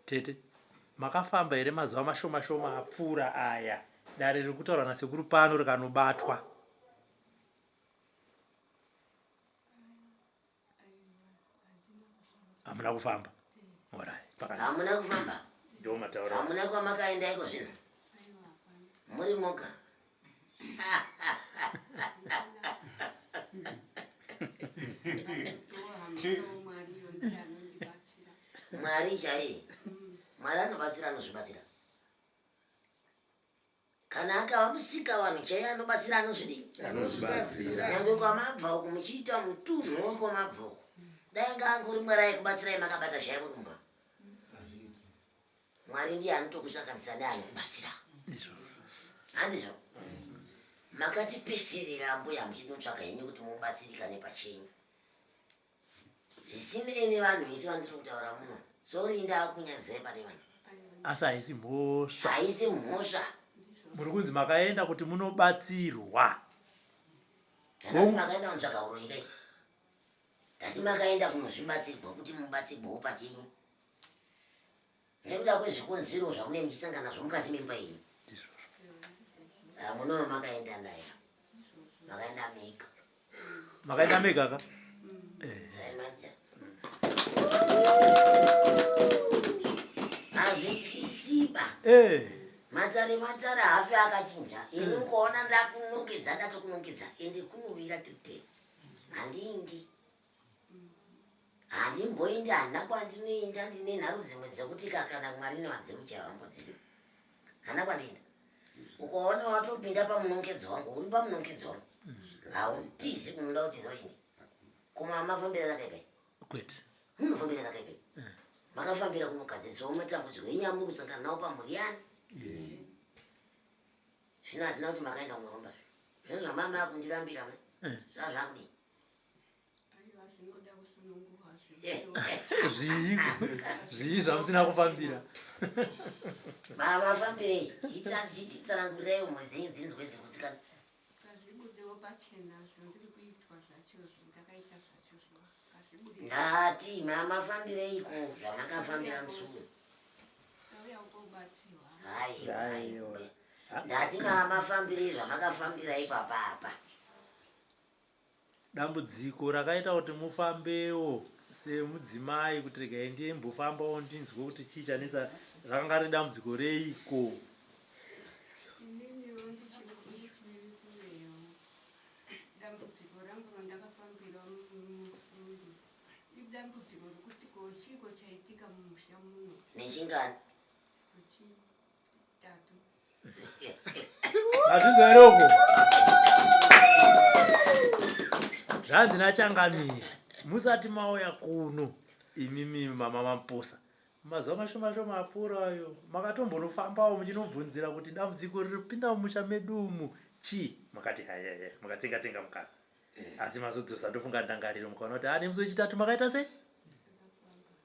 Tete, makafamba here mazuva mashoma shoma apfuura aya? Dare riri kutaurwa nasekuru pano rikanobatwa. Hamuna kufamba. Orai, pakanaka. Hamuna kufamba. Ndiwo mataura. Hamuna kwamakaenda iko zvino. moga. Mwari chaiye. Mwari anobatsira anozvibatsira. Kana akava musika vanhu chaiye anobatsira anozvidii? Anozvibatsira. Nyangwe kwamabva uku muchiita mutunhu wekwamabva uku. Dai anga angori Mwari aikubatsirai makabata shaya muri mumba. Mwari ndiye anotokusanganisa neanokubatsira. Handizvo? Makatipisirira mbuya muchinotsvaka henyu kuti mubatsirikane pachenyu. Zvisinei nevanhu vese vandiri kutaura muno. Sorry ndakunyadzisai pane vanhu. Asi haisi mhosva. Haisi mhosva. Muri kunzi makaenda kuti munobatsirwa. Ndati makaenda kunotsvaga huroyi kai. Ndati makaenda kunozvibatsirwa kuti mubatsirwewo pachenyu. Nekuda kwezvikonzero zvamunenge muchisangana nazvo mukati memba yenyu. Munova makaenda naye. Makaenda mega. Makaenda mega ka? Hazvityisiba. Eh. Matare matare hafi akachinja. Ini ukaona ndakunongedza ndatokunongedza ende kunovira tiri tese. Handindi. Handimboindi handina kwandinoenda ndine nharo dzimwe dzekuti kana Mwari nevadzimu chaivo hambodzivi. Handina kwandinoenda. Ukaona watopinda pamunongedzo wangu uri pamunongedzo wangu. Hautizi unoda kutiza uchini. Kuma mafambira rakaipa. Kwete. Munofambira rakaipa. Makafambira kunogadzirisawo matambudziko enyu amuri kusangana nawo pamhuri yani. Zvino hatina kuti makaenda kunoromba zve. Zvino zvamama akundirambira mai. Zvava zvakudii? Zvii zvii zvamusina kufambira? Mafambirei? Titsanangurirai mhuri dzenyu dzinzwe dzikutsikana. Ngazvibudewo pachena zvandiri kuitwa zvacho zvandakaita zvacho ngazvibude. Ndati mamafambireiko zvamakafambira musi uyu? Tauya kobatsirwa. Aiwa. Ndati mamafambirei zvamakafambira ipapa apa. Dambudziko rakaita kuti mufambewo semudzimai kuti regai ndimbofambawo ndinzwe kuti chii chanetsa rakanga riri dambudziko reiko? Ininiwo ndichiri ndichiri kurewo dambudziko rangu randakafambira musi uyu idambudziko rekuti ko chiiko chaitika mumusha muno. Nechingani? Chitatu. Mazvinzwa here uko? Zvanzi nachangamire musati mauya kuno imimi mama Mamposa mazuva mashoma shoma apfuura ayo makatombonofambawo muchinobvunzira kuti dambudziko riri kupinda mumusha medu umu chii makati hayaya mukatsenga tsenga mukana asi mazodzosa ndofunga ndangariro mukaona kuti ane musi wechitatu makaita sei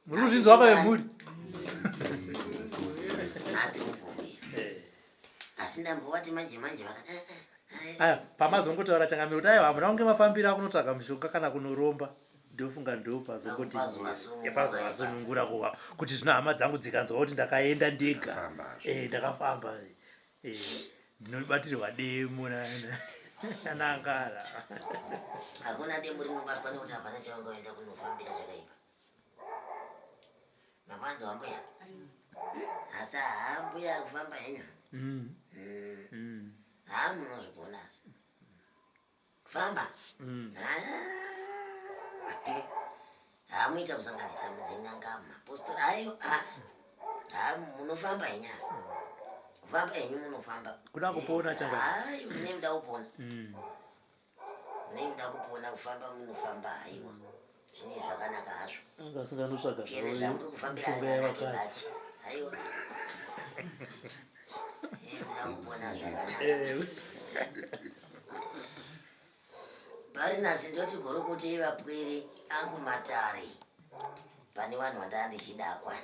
muri kuzvinzwa ka vemhuri asi mugovera asi ndambovati manje manje vaka eh, eh, eh. aya pamazongotaura changamiro kuti aiwa hamuna kunge mafambira kunotsvaga mishonga kana kunoromba ndofunga ndopazongoti pazovasunungura kuva kuti zvino hama dzangu dzikanzwa kuti ndakaenda ndega ndakafamba Eh, ndinobatirwa demo nanangara. Hakuna demo rinobatwa nekuti hapana chavangaenda kunofambira zvakaipa. Mapanzo ambuya. Asi haa mbuya kufamba henyu. Haa munozvigona asi. Famba. Haa muita kusanganisa mudzin'anga mapostori ayo haa munofamba henyu asi. Kufamba henyu munofamba. Kuda kupona changa. Hayi mune muda kupona. Mune muda kupona kufamba munofamba haiwa. Zvine zvakanaka hazvo. Anga asinganotsvaga Zvine zvamuri kufambira mishonga yevakadzi. Haiwa. Muda kupona zvakanaka. Pari nhasi ndoti gorokoto yevapwere angu matare pane vanhu vandava ndichida akwana.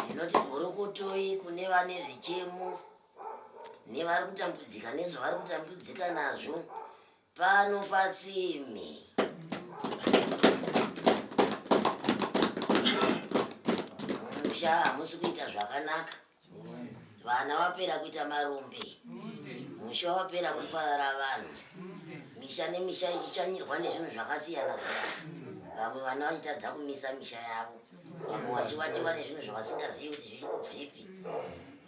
Ndinoti gorokotoi kune vane zvichemo nevari kutambudzika nezvavari kutambudzika nazvo Pano patsime. Musha hamusi kuita zvakanaka. Vana vapera kuita marombe. Musha wapera kuparara vanhu. Misha nemisha ichichanyirwa nezvinhu zvakasiyana siyana. Vamwe vana vachitadza kumisa misha yavo, vamwe vachivatiwa nezvinhu zvavasingazivi kuti zviri kubvepi.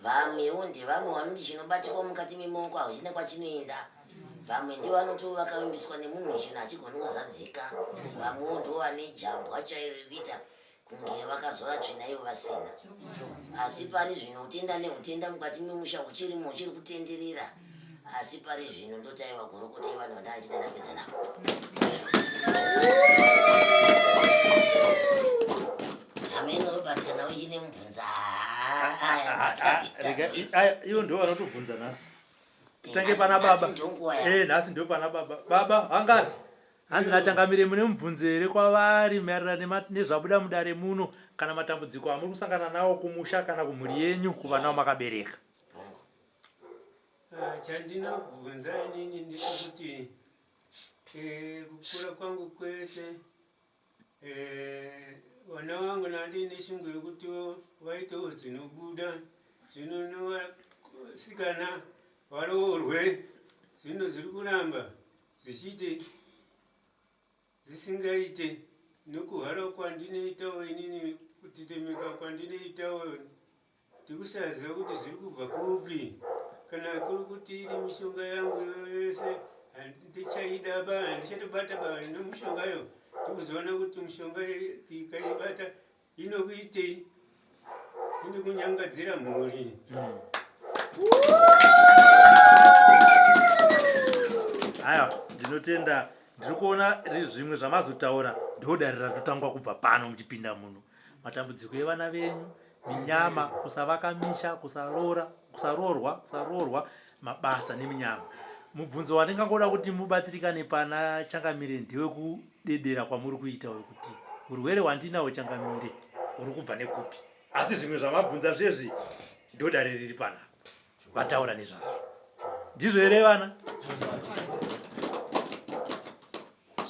Vamwewo ndevamwe vanoti chinobatikwa mukati memaoko hauchina kwachinoenda. Vamwe ndivo vanoti vakavimbiswa nemunhu chinhu hachigoni kuzadzika. Vamwewo ndivo vane jambwa chairo rekuita kunge vakazora tsvina ivo vasina. Asi pari zvino utenda neutenda mukati memusha huchirimo huchiri kutenderera. Asi pari zvino ndoti aiwa gorokota yevanhu vandanga ndichida ndapedza navo. Hameno Robert kana uchine mubvunzo aya ivo ndivo vanotobvunza nhasi. Titange pana baba. Eh nhasi ndio pana baba. Baba vangari. Hanzi nachangamire mune mubvunzo here kwavari maererano nezvabuda mudare muno kana matambudziko amuri kusangana nawo kumusha kana kumhuri yenyu kuvana vamakabereka. Ah, chandinobvunza inini ndechekuti eh, kukura kwangu kwese eh, vana vangu nandine shungu yekuti vaitewo zvinobuda zvino nevasikana varoorwe zvino zviri kuramba zvichiite zvisingaite nokuhara kwandinoitawo inini kutetemeka kwandinoitawo ndikusaziva kuti zviri kubva kupi kana kuri kuti iri mishonga yangu yese handichaida ba handichatobata ba nemushongayo ndikuzoona kuti mishonga ikaibata inokuitei inokunyangadzira mhuri mm. Aya, ndinotenda ndiri kuona zvimwe zvamazotaura ndodare ratotangwa kubva pano muchipinda muno matambudziko evana venyu minyama kusavaka misha kusaroora kusaroorwa kusaroorwa mabasa neminyama mubvunzo wandingangoda kuti mubatsirikane pana changamire ndewekudedera kwamuri kuita wekuti urwere hwandinawo changamire uri kubva nekupi asi zvimwe zvamabvunza zvezvi ndodare riri panapa vataura nezvazvo ndizvo here vana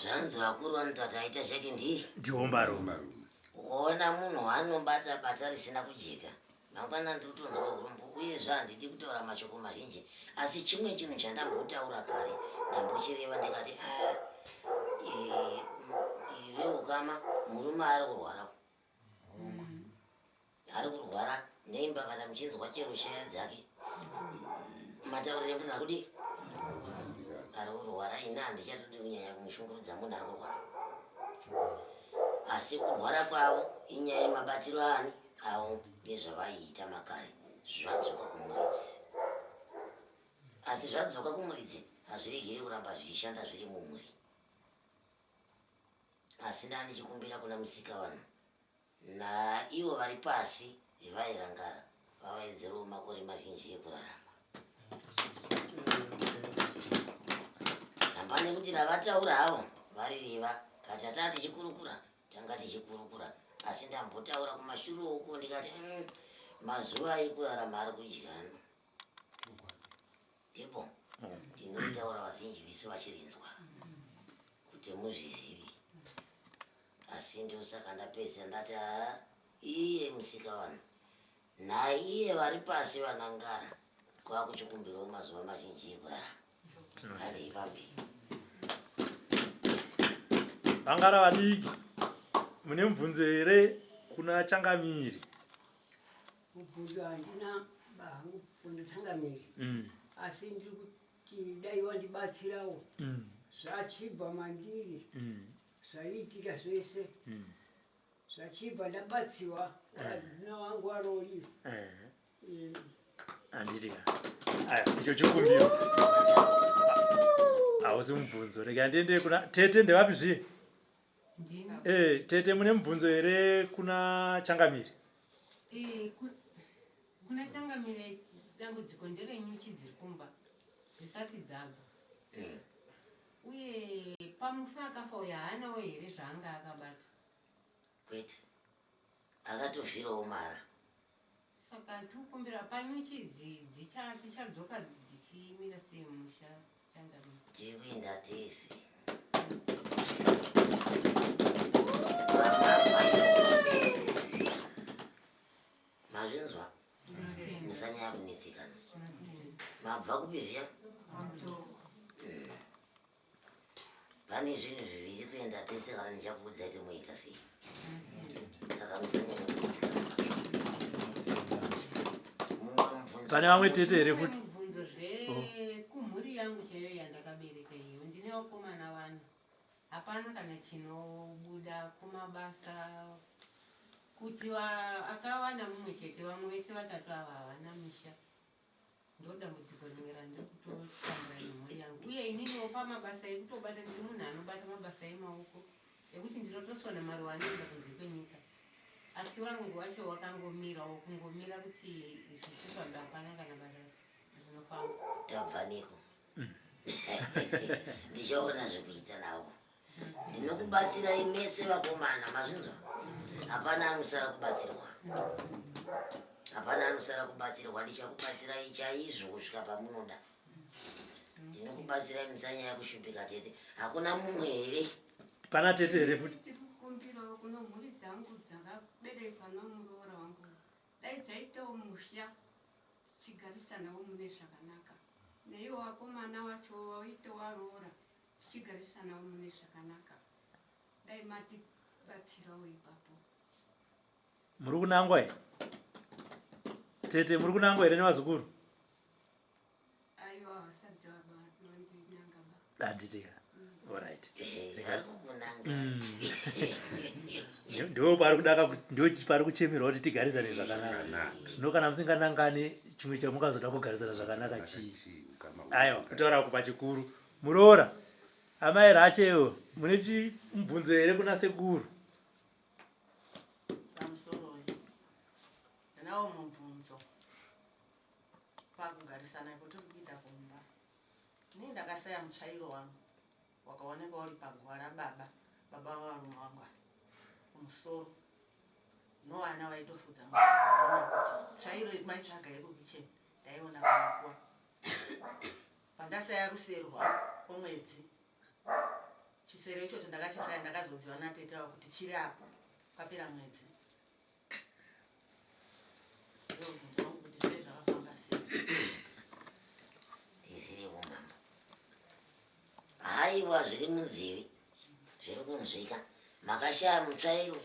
zvanzi vakuru vanoti ataita zvake ndii ndihombarume ukaona munhu anobata bata risina kujeka Mangwana ndiri kutonzwa urombo uyezve handidi kutaura mashoko mazhinji asi chimwe chinhu chandambotaura kare ndambochireva ndikati ah, eh, veukama murume ari kurwara ari kurwara neimba kana muchinzwa chero shaya dzake mataurire munhu akudii ari kurwara ini handichatodi kunyanya kumushungurudza munhu ari kurwara asi kurwara kwavo inyaya yemabatiro ani avo nezvavaiita makare zvadzoka kumuridzi asi zvadzoka kumuridzi hazviregere kuramba zvichishanda zviri mumhuri asi ndandichikumbira kuna musika vanhu naivo vari pasi vevairangara vavaedzerewo makore mazhinji ekurarama ramba nekuti ravataura havo varireva kati ataa tichikurukura Tanga tichikurukura asi ndambotaura kumashure uko ndikati mm, mazuva ekurarama ari kudyana ndipo ndinotaura vazhinji vese vachirinzwa kuti muzvizivi asi ndosaka ndapedzisa ndati haa iye musika vanhu naiye vari pasi vanangara kwakuchikumbirawo mazuva mazhinji ekurarama Vangara vadiki, mune mubvunzo here kuna Changamire? Mubvunzo handina hangu kuna Changamire. Mm. Asi ndiri kuti dai wandibatsirawo. Mm. Zvachibva mandiri. Mm. Zvaiitika zvese. Mm. Zvachibva ndabatsiwa. Vana wangu varori. Eh. Handiti ka. Aya, icho chikumbiro. Hausi mubvunzo. Rega ndiende kuna tete ndevapi zviye? Eh, tete mune mubvunzo here kuna Changamire? Eh, kuna Changamire dambudziko nderenyuchi dziri kumba dzisati dzabva. Eh. Uye pamufi akafa uyo haanawo here zvaanga akabata? Kwete. Akatofirawo mara. Saka tikukumbira panyuchi idzi dzichadzoka dzichimira sei mumusha changamire? Tiri kuenda tese. Mazvinzwa? Musanyanya kunetsekana. Mabva kupi zviya? Pane zvinhu zviviri kuenda tese kana ndichakuudzai kuti moita sei. Saka musanyanya kunetsekana nazvo. Mumwe mubvunzo. Pane vamwe tete here futi? Mubvunzo zve Oh. kumhuri yangu chaiyo yandakabereka iyo ndine vakomana vana hapana kana chinobuda kumabasa kuti akawana mumwe chete vamwe vese vatatu ava havana misha Ndodambudziko rimwe randiri kutotambura nemhuri yangu uye ininiwo pamabasa ekutobata ndiri munhu anobata mabasa emaoko ekuti ndinotosona maruva anoenda kunze kwenyika asi varungu vacho vakangomirawo kungomira kuti zvichifamba hapana kana basa rinofamba. Tabva neko ndichaona zvekuita navo. Ndinokubatsirai mese vakomana, mazvinzwa? Hapana anosara kubatsirwa, hapana anosara kubatsirwa. Ndichakubatsirai chaizvo kusvika pamunoda. Ndinokubatsirai, musanyaya kushupika tete. Hakuna mumwe here? Pana tete here futi? Ndiri kukumbirawo kuno mhuri dzangu dzakaberekwa nomuroora wangu, dai dzaitawo musha tichigarisanawo mune zvakanaka. Neiwo vakomana vacho waite waroora tichigarisanawo mune zvakanaka dai matibatsirawo ipapo. Muri kunangwa here tete? Muri kunangwa here nevazukuru? Aiwa, vasati vandinanga ba. Handiti ka? Alright. Vari kukunanga. Ndo pari kudaka, ndo pari kuchemerwa kuti tigarisane zvakanaka. Zvino kana musinganangani chimwe chamungazoda kugarisana zvakanaka chii? Aiwa, kutaura kupa chikuru. Muroora, amai Rachel, mune chimubvunzo here kuna sekuru? Pamusoroi, ndinawo mubvunzo pakugarisana kwatiri kuita kumba. Ini ndakasaya mutsvairo wangu wakaonekwa uri paguva rababa, baba vavarume wangu ava kumusoro. Novana vaitofudza mwana kuti tsvairo maitsvaga yekukicheni ndaiona pamakuva. Pandasaya rusero rwangu kwemwedzi, chisero ichocho ndakachisaya, ndakazodziwa natete avo kuti chiri apo papera mwedzi. Ndobvunzo wangu kuti zvee zvakafamba sei? Tisiriwo mama. Haiwa, zviri munzeve zviri kunzwika. Makashaya mutsvairo,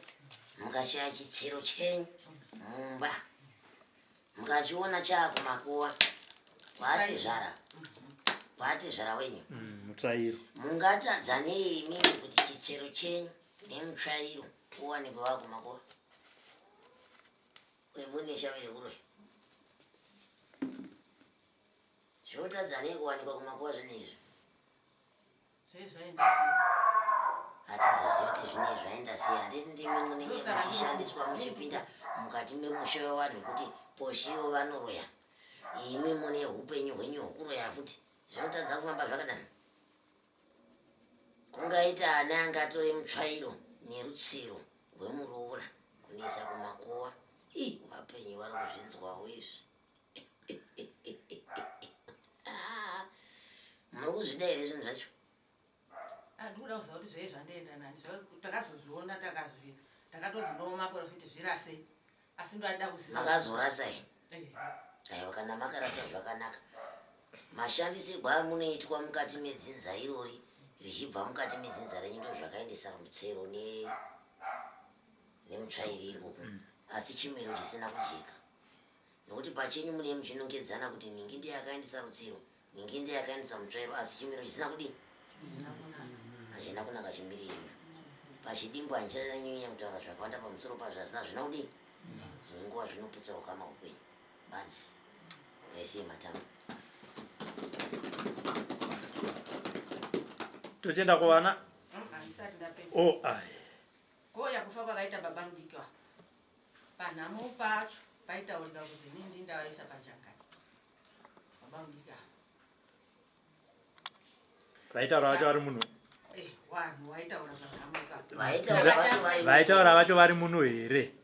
mukashaya chitsero chenyu mumba. Mukachiona chaakumakuva kwaatezvara kwaatezvara wenyu Mutsvairo. Mungatadza nei imimi kuti chitsero chenyu nemutsvairo uwanikwe wakumakuva wemune shave rekuroya? Zvotadza nei kuwanikwa kumakuva zvine izvi? Hatizozivi kuti zvinei zvaenda sei. Handiti ndimi munenge muchishandiswa muchipinda mukati memusha wevanhu kuti poshiwo vanoroya, imi mune upenyu hwenyu hwekuroya futi? Zvinotadza kufamba zvakadani? Kungaita ani angatore mutsvairo nerutsiro rwemuroora kunoisa kumakuva? Ii, vapenyu vari kuzvinzwawo izvi. Ah, muri kuzvida here zvinhu zvacho? Andikuda kuziva kuti zvee zvandienda nani. Takazozviona takazvi takatodzi ndomaprofiti zvirase asi ndoada kuziva. Makazorasa here? Aiwa, kana makarasa zvakanaka. Mashandisirwo amunoitwa mukati medzinza irori zvichibva mukati medzinza renyu ndozvakaendesa rutsero nemutsvairi ikoko, asi chimiro chisina kujeka nokuti pachenyu munee muchinongedzana kuti nhingi ndiye akaendesa rutsiro, nhingi ndiye akaendesa mutsvairo, asi chimiro chisina kudii, hachina kunaka chimiro ichocho. Pachidimbu handichanyanya kutaura zvakawanda pamusoro pazvo, asi hazvina kudii, dzimwe nguva zvinoputsa ukama hwekwenyu badzi. Ngaisiye matamba. Tochienda kuvana. Handisati ndapedza. Oh, ai. Ko yakufa kwakaita baba mudiki wa panhamo pacho paitaurika kuti inini ndini ndavaisa pajangani baba mudiki ava. Vaitaura vacho vari munhu. Eh, vanhu vaitaura panhamo ipapo. Vaitaura vacho vari Vaitaura vacho vari munhu here?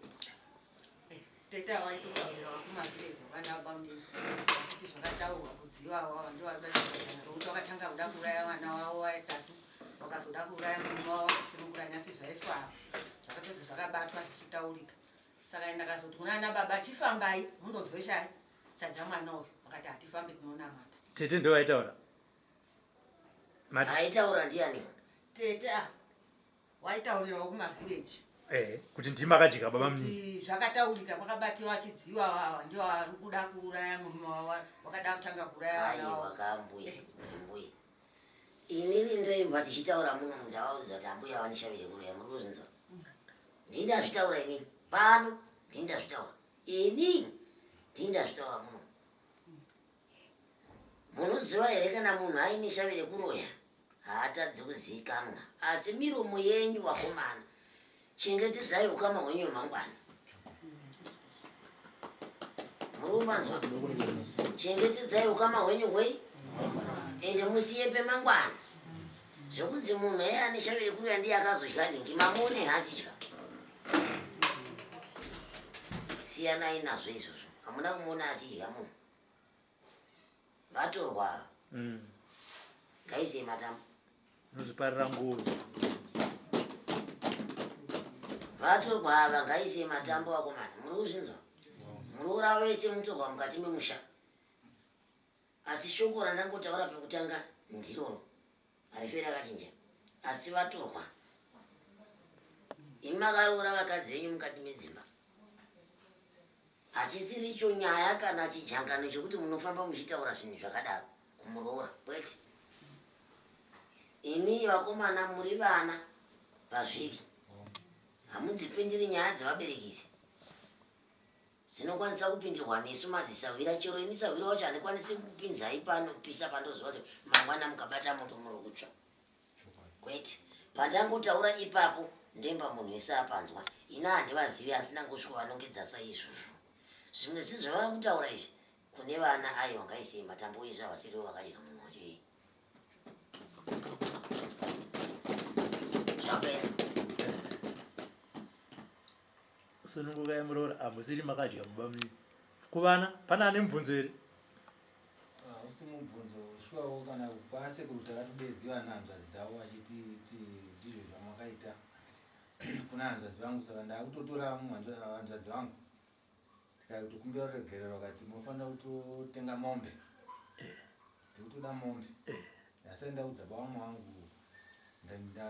Eh, tete ava vaitotaurira vakumavileji vana baba mudiki vachiti zvakataurwa kudzi ivavo ava ndivo vari kuda chijangani nokuti vakatanga kuda kuuraya vana vavo vatatu, vakazoda kuuraya murume wavo vakasunungura nyasi zvaiswa apa zvakatodzi zvakabatwa zvichitaurika. Saka ndakazoti kuna ana baba chifambai mundonzwe chai chaja mwana uyu, vakati hatifambi tinonamata. Tete ndo vaitaura. Aitaura ndiani? Tete ah waitaurirawo kumavhireji eh, kuti ndimi akadya baba mnini zvakataurika kwakabatiwa chidziwa wawa ndio ari kuda kuuraya murume wawa wakada kutanga kuuraya aiwa kambuya mbuya inini ndoimba tichitaura muno mundavaudza kuti ambuya vanishavire kuroya muri kuzvinzwa ndini ndazvitaura inini pano ndini ndazvitaura ini ndini ndazvitaura muno Munoziva here kana munhu aine shavi rekuroya haatadzi kuziikanwa asi miromo yenyu vakomana chengetedzai ukama hwenyu hwemangwana. Muri kupanzwa? Chengetedzai ukama hwenyu hwei ende musiye pemangwana. Zvekunzi munhu eye ane shavi rekuroya ndiye akazodya nhingi mamuone here achidya? Siyanai nazvo izvozvo. Hamuna kumuona achidya munhu. Vatorwa ava. Mm. Ngaisiye matambo. Unozviparira ngozi. Vatorwa ava ngaisiye matambo vakomana. Muri kuzvinzwa? Muroora wese mutorwa mukati memusha. Asi shoko randangotaura pekutanga ndiroro. Harife rakachinja. Asi vatorwa. Imi makaroora vakadzi venyu mukati medzimba. Hachisiricho nyaya kana chijangano chekuti munofamba muchitaura zvinhu zvakadaro kumuroora kwete. Imi vakomana muri vana pazviri hamudzipindiri nyaya dzevabereki idzi dzinokwanisa kupindirwa nesu madzisahwira chero ini sahwira wacho handikwanisi kupinzai pano pisa pandoziva kuti mangwana mukabata moto muri kutsva Kwete. Pandangotaura ipapo ndoimba munhu wese apanzwa. Ini handivazivi asi ndangosvika vanongedza saizvozvo. Zvimwe sezvavava kutaura izvi kune vana aiwa ngaisei matambo uyezve havasirivo vakadya munhu wacho iye. Zvapera. Sunungukai muroora hamusiri makadya mumba menyu. Kuvana pane ane mubvunzo here? Hausi mubvunzo shuwawo kana kwasekuru takatodeedziwa nehanzvadzi dzavo vachiti ti ndizvo zvamakaita kuna hanzvadzi vangu saka ndakutotora hanzvadzi vangu tikatokumbira ruregerero vakati mofanira kutotenga mombe tikutoda mombe ndasati ndaudza baba vangu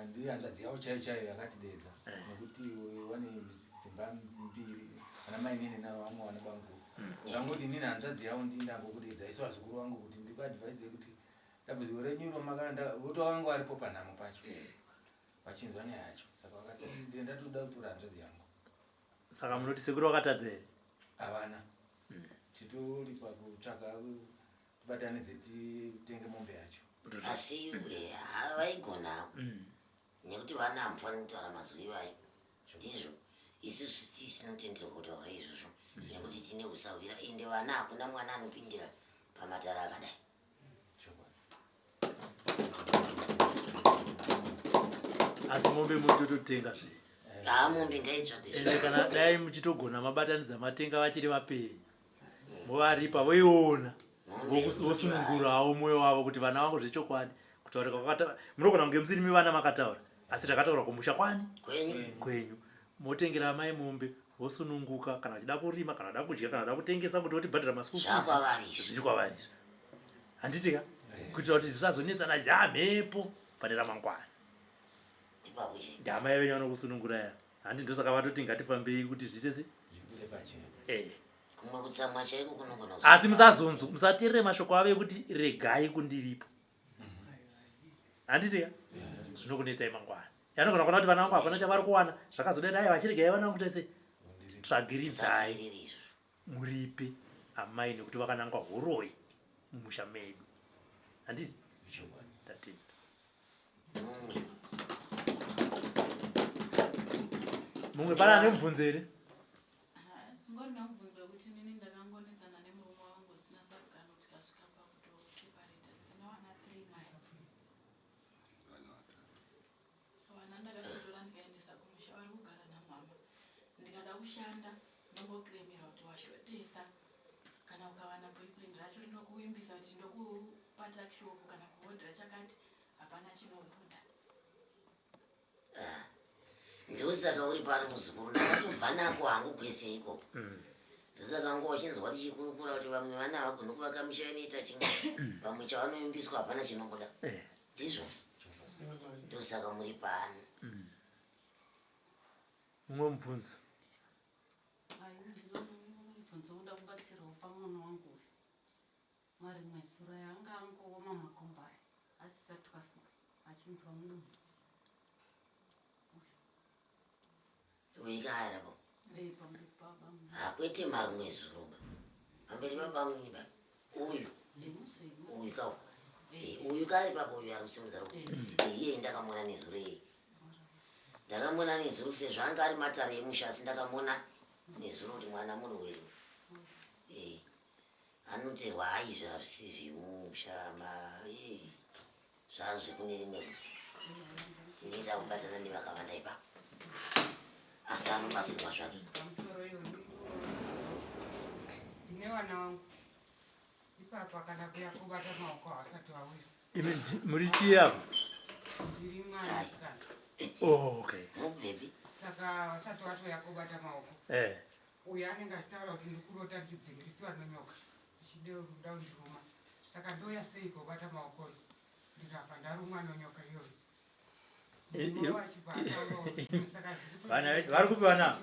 ndihanzvadzi yavo chaiyo chaiyo yakatidedza nekuti wane dzimba mbiri ana mainini navamwe vana bamukuru zvangoti inini hanzvadzi yavo ndii ndangokudedza isu vazukuru vangu kuti ndikuadvise kuti dambudziko renyu iro makanda voto vangu varipo panhamo pacho vachinzwa nyaya yacho saka vakati ndatoda kutora hanzvadzi yangu saka munoti sekuru vakatadza here havana titori pakutsvaga tibatanidze titenge mombe yacho asi eh, vaigona mm. nekuti vana hamufaniri kutaura mazwi ivayo ndizvo isusu tisinotenderwa kutaura izvozvo nekuti tine usahwira ende vana hakuna mwana anopindira pamatara akadai asi mombe mutototenga zve haa mombe ngaitsvagwe ende kana dai muchitogona mabatanidza matenga vachiri vapenyu movaripa voiona vosunungurawo mwoyo wavo kuti vana vangu zvechokwadi kutaurika kwakata munogona kunge musiri mivana makataura asi takataura kumusha kwani kwenyu motengera amai mombe vosununguka kana vachida kurima kana vada kudya kana vada kutengesa kuti votibhadhara maschool fees zviri kwavari izvi handiti ka kuitira kuti zvisazonetsana dzamhepo pane ramangwana ndamai venyu vanokusunungura ya handi ndosaka vatoti ngatifambei kuti zviite se eh. kumwe kutsamwa chaiko kunogona asi musazonzwa musateerere mashoko avo ekuti regai kundiripo handiti ka zvinokunetsai mangwana yanogona kuona kuti vana vangu hapana chavari kuwana zvakazodai dai vachiregai vana vangu tese tsvagiridzai muripe amai nekuti vakanangwa huroyi mumusha medu handizi tatenda mumwe pana ane mubvunzo here Vana ndakatotora ndikaendesa kumusha vari kugara namama. Ndikada kushanda ndongokiremerwa kuti washotesa kana ukawana boyfriend racho rinokuvimbisa kuti ndokupa takishop kana kuhodhera chakati hapana chinobuda. Ah, ndosaka uri pano muzukuru ndakatobva nako hangu kwese ikoko mm. ndosaka ngo wachinzwa tichikurukura kuti vamwe vana havagoni kuvaka misha inoita chimwe mm. vamwe chavanovimbiswa hapana chinobuda eh. ndizvo. Ndosaka muri pano. Mumwe mubvunzo. Mubvunzo uda kubatsirwawo pamwana wangu uyu. Marimwe zuro anga angooma makumbo aya asisatwasuka achinzwa mudumbu. Uikaarapo. Hakwete marimwe zuro ba. Pamberi pabamunini ba. Uyu. Uyu kawo. Uyu kari papo uyu ari kusimudza ruoko. Iye ndakamuona nezuro iye. Ndakamuona nezuro sezvo anga ari matare emusha asi ndakamuona nezuro kuti mwana murwere. Anoterwa aizvi hazvisi zvemusha ma zvazvekune rimwe rudzi. Tinoita kubatana nevakawanda ipapo. Asi anobatsirwa zvake. Pamusoro iyoyo. Ndine vana vangu. Ipapa kana kuya kubata maoko havasati vauya. Imi muri chii apa? Ndiri mwana musikana. Oh, okay. Mubvepi? Saka vasati vatouya kubata maoko. Eh. Uyo anenge achitaura kuti ndikurota ndichidzingirisiwa nenyoka ichida kuda kundiruma. Saka ndouya sei kobata maoko ndikabva ndarumwa nenyoka iyoyo. Vana vari kupi vana?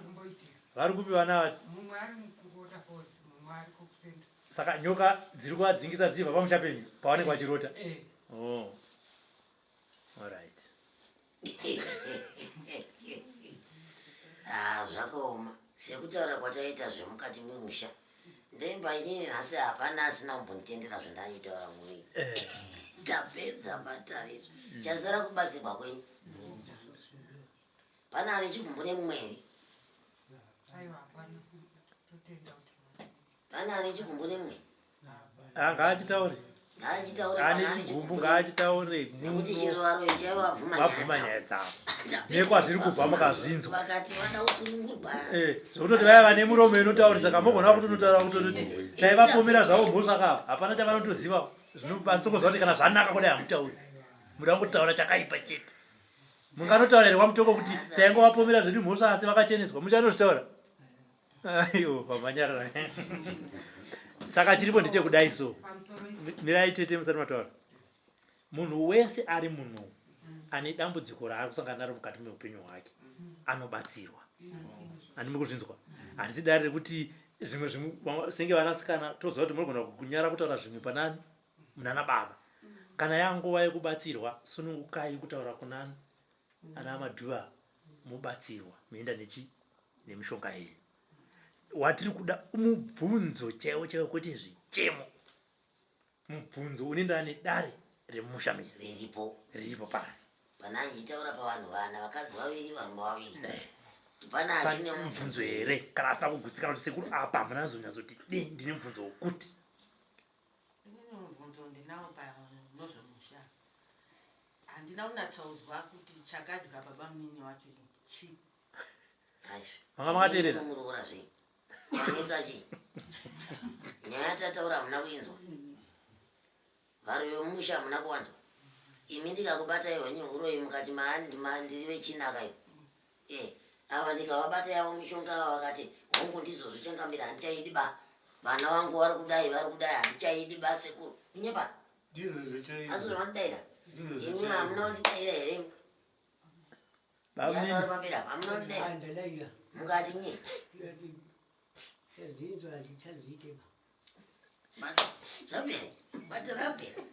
Vari kupi vana? Mumwe ari kuWaterfalls, mumwe ari kuCenter. Saka nyoka dziri kuvadzingisa dzichibva pamusha penyu pavanenge vachirota? Eh. Oh. All right. Ah, zvakaoma. Sekutaura kwataita zvemukati memusha. Ndemba inini nhasi hapana asina kumbonditendera zvandaiitaura muri. Eh. Tapedza matare isu. Chasara kubatsirwa kwenyu. Pana ane chigumbu nemumwe here? Aiwa hapana. Totenda kuti. Pana ane chigumbu nemumwe? Ah, ngaachitaure. Ngaachitaure Ane pana ane chigumbu ngaachitaure. Nekuti chero varoyi chaivo vabvuma Vabvuma nyaya dzavo. Nekwaziri kubva mukazvinzwa. Vakati vada kusunungurwa. Eh, zvekutoti vaya vane muromo inotaurisa kamogona kutonotaura kutototi taivapomera zvavo mhosva kava hapana chavanotoziva zvino basi tokoziva kuti kana zvanaka kudai hamutauri muda kungotaura chakaipa chete munganotaura here kwamutoko kuti taingovapomera zvedu mhosva asi vakacheneswa muchanozvitaura aiwo pamanyarara saka chiripo ndechekudai so mirai tete musati mataura munhu wese ari muno ane dambudziko raari kusangana naro mukati meupenyu hwake anobatsirwa handi muri kuzvinzwa handisi dare rekuti zvimwe zvimwe senge vanasikana toziva kuti munogona kunyara kutaura zvimwe panani munana baba kana yanguva yekubatsirwa sunungukai kutaura kunani ana madhuva mobatsirwa moenda nechi nemishonga yenyu watiri kuda mubvunzo chaiwo chaiwo kwete zvichemo mubvunzo unoenderana nedare remusha menyu riripo riripo pano Pana achitaura pavanhu vana vakadzi vaviri varume vaviri. Pana achine mubvunzo here kana asina kugutsikana kuti sekuru apa hamuna zonyatsoti de ndine mubvunzo wokuti Inini mubvunzo ndinawo panozvemusha. Handina kunatsoudzwa kuti chakadya baba munini wacho chii. Manga makateerera? Muroora zve. Chanetsa chii? Nyaya tataura hamuna kuinzwa. Varoyi vemumusha hamuna kuwanzwa. Imi ndikakubatai hwenyu huroyi mukati ndiri vechinaka ivo. Eh, ava ndikavabata yavo mishonga ava vakati hongu ndizvozvo changamira handichaidi ba. Vana vangu vari kudai vari kudai handichaidi ba sekuru. Kunyepa? Ndizvozvo chaizvo. Asi zvavanodaira. Ndizvozvo Imi chaizvo. hamuna kundidaira here? Bamnini. Vari pamberi apa hamuna kundidaira. Ndadaira. Mukati nye. Zvinzwa handichazviite ba. Zvapera. Bati rapera.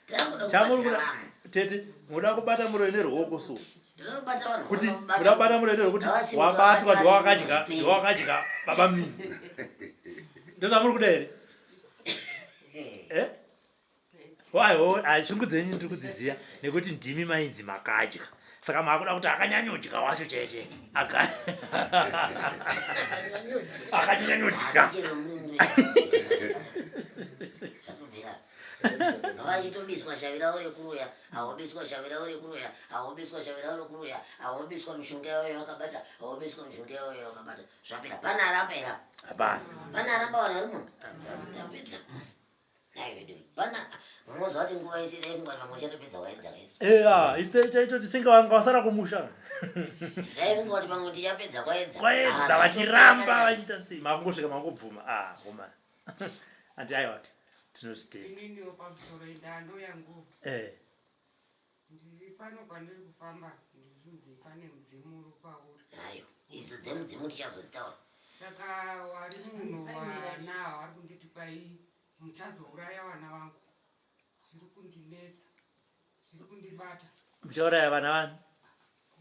Takuda chamuri kubatsira kuda vanhu. tete muda kubata muroyi neruoko so Tinoda kubata vanhu. kuti muda kubata muroyi neruoko kuti Ngavasimuke wabatwa vabate ndiwakadya vanhu ndiwakadya baba munini ndozvamuri kuda here eh Waiwo shungu dzenyu ndiri kudziziva nekuti ndimi mainzi makadya saka maakuda kuti akanyanyodya wacho cheche akanyanyodya Vachitobiswa shavi ravo rekuroya awobiswa shavi ravo rekuroya awobiswa shavi ravo rekuroya awobiswa mishonga yavo yavakabata awobiswa mishonga yavo yavakabata zvapera pana aramba here apa hapana pana aramba vanhu vari muno tapedza nhai vedu pana munoziva kuti nguva yese dai mungwari vamwe uchatopedza waedza kaisu eya itaitoti singe vanga vasara kumusha dai funga kuti pamwe tichapedza kwaedza kwaedza vachiramba vachiita sei makungosvika makungobvuma ah komana anti aiwa tinozvitenda Ininiwo pamusoro indando yangu eh. Ndiri pano pandiri kufamba ndiri kunzi pane mudzimu uri pauri. Ayo, idzo dzemudzimu tichazodzitaura. Saka wari muno vana vari kunditi kwai muchazouraya vana vangu. Zviri kundinetsa. Zviri kundibata. Muchauraya vana vani?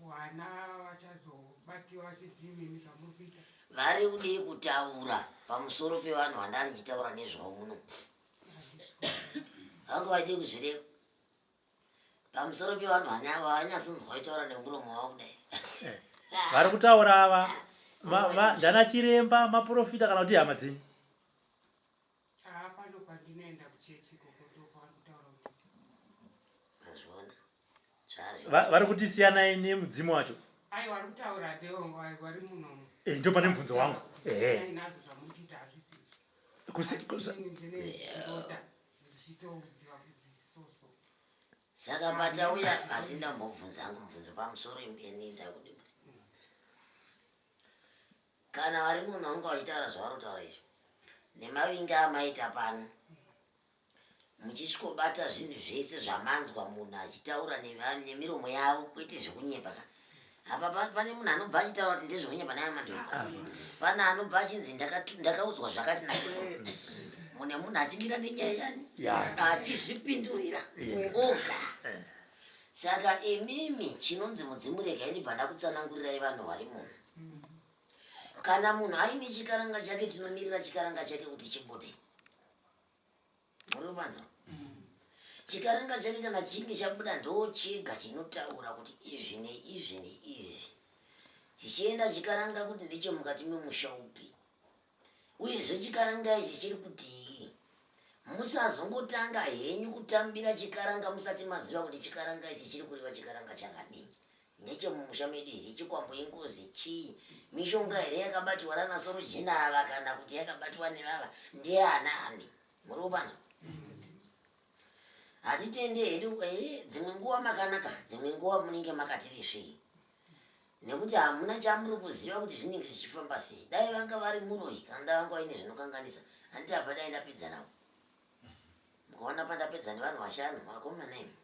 Vana vachazobatiwa chidzimimi zvamuri kuita. Vari kudii kutaura pamusoro pevanhu vandanga ndichitaura nezvavo muno? Vanga vaidii kuzvireva? Pamusoro pevanhu vanyatsonzwa vaitaura nemuromo wavo kudai. Eh, vari kutaura ava ndana chiremba maprofita kana kuti hama dzenyu? Ah, pano kwandinoenda kuchechi ikoko ndokwavari kutaura kuti Mazviona? Vari kuti siyanai nemudzimu wacho. Aiwa, vari kutaura vari munomu. Eh, ndo pane mubvunzo wangu. Ehe. Nazvo zvamuri kuita hazvisi izvo. Ndine ndichirota ndichitoudziwa kuti so so. Saka patauya asi ndambobvunza hangu mubvunzo pamusoro ini ndakuti kana vari munhu wanga vachitaura zvavari kutaura izvo nemavinga amaita pano muchisvikobata zvinhu zvese zvamanzwa munhu achitaura nemiromo yavo kwete zvekunyepa ka apa pane munhu anobva achitaura kuti ndezvekunyepa naye madhoka ah. pane anobva achinzi ndakaudzwa zvakati na mune munhu achimira nenyaya yani achizvipindurira oga eh. Saka imimi chinonzi mudzimu regai ndibva ndakutsanangurirai vanhu vari muno. Kana munhu aine chikaranga chake tinomirira chikaranga chake kuti chibude. Muri kupanzwa? Chikaranga chake kana chinge chabuda ndo chega chinotaura kuti izvi neizvi neizvi. Chichienda chikaranga kuti ndechemukati memusha upi. Uyezve chikaranga ichi chiri kutii? Musazongotanga henyu kutambira chikaranga musati maziva kuti chikaranga ichi chiri kureva chikaranga chakadii. Ndechemumusha medu here chikwambo ingozi chii? Mishonga here yakabatiwa nana sorojena ava kana kuti yakabatiwa nevava ndiana ani? Muri kupanzwa? Hatitende hedu eh, dzimwe nguva makanaka, dzimwe nguva munenge makatiresvei. Nekuti hamuna chamuri kuziva kuti zvinenge zvichifamba sei. Dai vanga vari muroyi kana dai vanga vaine zvinokanganisa handiti apa dai ndapedza navo. Mukaona pandapedza nevanhu vashanu vakomana imi.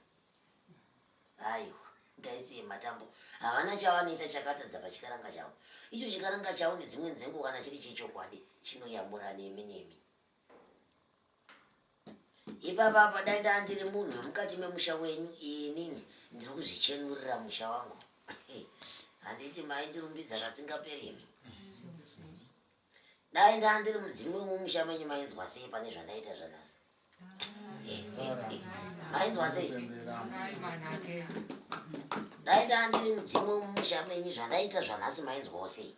Aiwa ngaisiye matambo havana chavanoita chakatadza pachikaranga chavo. Icho chikaranga chavo nedzimwe nzengo kana chiri chechokwadi chinoyamura nemi nemi. Ipapa apa dai ndaa ndiri munhu wemukati memusha wenyu inini ndiri kuzvichenurira musha wangu. Handiti maindirumbidza kasingaperi imi. Dai ndaa ndiri mudzimu wemumusha menyu mainzwa sei pane zvandaita zvanhasi? Mainzwa sei? Dai ndaa ndiri mudzimu wemumusha menyu zvandaita zvanhasi mainzwawo sei?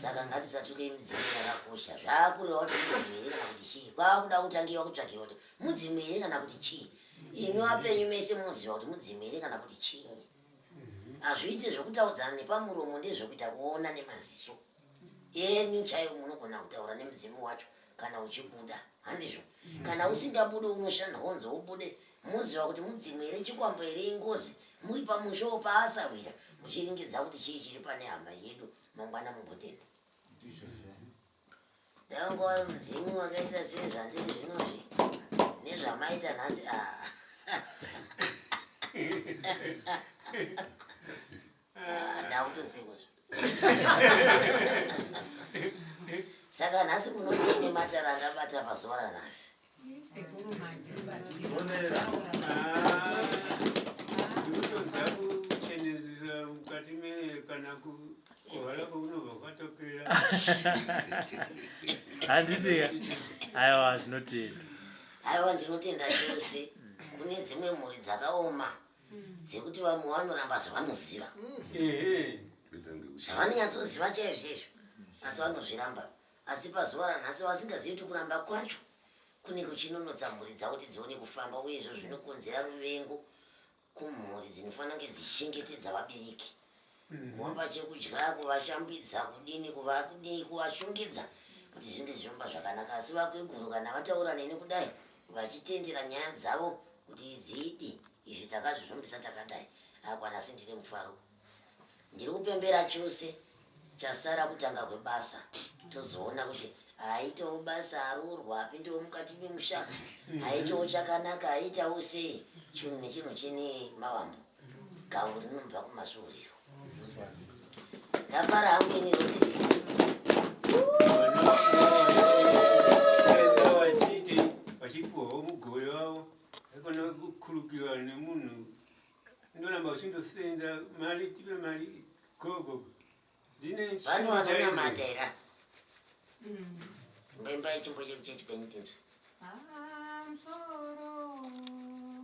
Saka ngatisatuke midzimu yakakosha. Zvakureva kuti mudzimu here kana kuti chii? Kwakuda kutangiwa kutsvagiwa kuti mudzimu here kana kuti chii? Imi vapenyu mese munoziva kuti mudzimu here kana kuti chii? Hazviiti zvekutaudzana nepamuromo ndezvekuita kuona nemaziso enyu chaiwo munogona kutaura nemudzimu wacho kana uchibuda handizvo kana usingabudi unoshanda wonzi ubude moziva kuti mudzimu here chikwambo here ingozi muri pamusha paasahwira muchiringidza kuti chii chiri pane hama yedu mangwana mugotenda dai wanga uri mudzimu wakaita sezvandiri zvinozvi nezvamaita nhasi ah. Ah, ndakutosekwa saka nhasi munoti nematara andabata pazuva ranhasi Ndikutonza kuchenesa mukati me kana kuhwara kwakunobva kwatopera. Handiti aiwa zvinotenda. Aiwa ndinotenda chose. Kune dzimwe mhuri dzakaoma dzekuti vamwe vanoramba zvavanoziva. Zvavanonyatsoziva chaizvo chaizvo asi vanozviramba. Asi pazuva ranhasi vasingazivi kuti kuramba kwacho kune kuchinonotsa mhuri dzavo kuti dzione kufamba uye izvo zvinokonzera ruvengo kumhuri dzinofanira kunge dzichichengetedza vabereki kuvapa chekudya kuvashambidza kudini kuvakudii kuvashongedza kuti zvinge zvichifamba zvakanaka asi vakweguru kana vataura neni kudai vachitendera nyaya dzavo kuti dziidi izvi takazvifambisa takadai akwanasi ndine mufaro Ndiri kupembera chose chasara kutanga kwebasa tozoona kuti Aitewo basa aroorwa apindewo mukati memusha aitewo chakanaka aitawo sei chinhu nechinhu chine mavambo gavo rinobva kumasvuuriro ndafara hangu ini robert vachipiwawo mugove wavo aikona kukurukiwa nemunhu ndoramba uchindosenza mari tipe mari gogogo Vanhu vanonamata here? Imboimbai chimbo chekuchechi kwenyu tinzwe. Pamusoro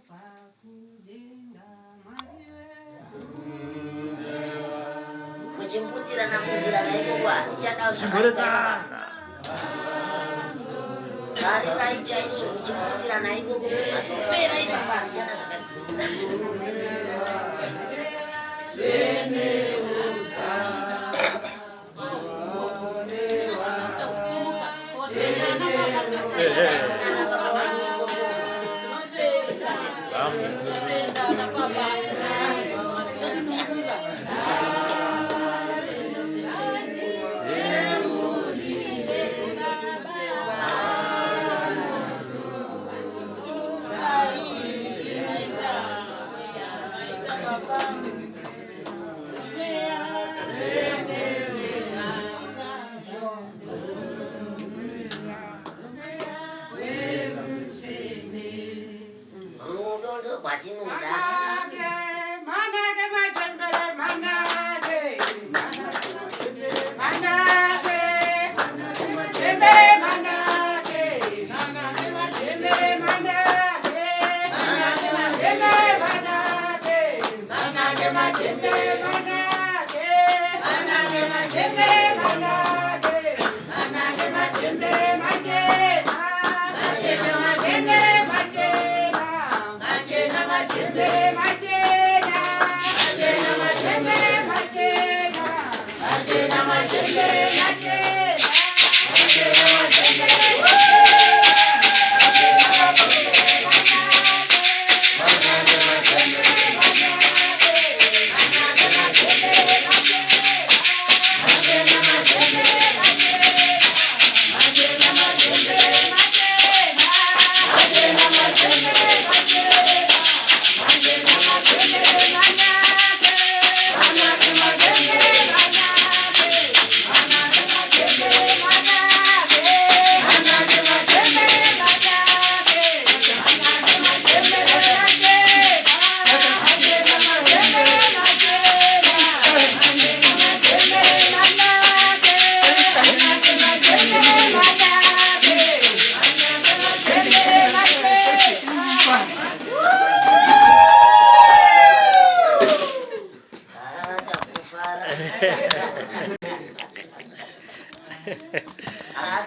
pakudenga Mwari wedu. Muchimbutirana mbutirana ikoko hatichada zvakaipa. Tarirai chaizvo muchimbutirana ikoko zvatopera ipapa hatichada zvakaipa. Rudo ndorwatinoda.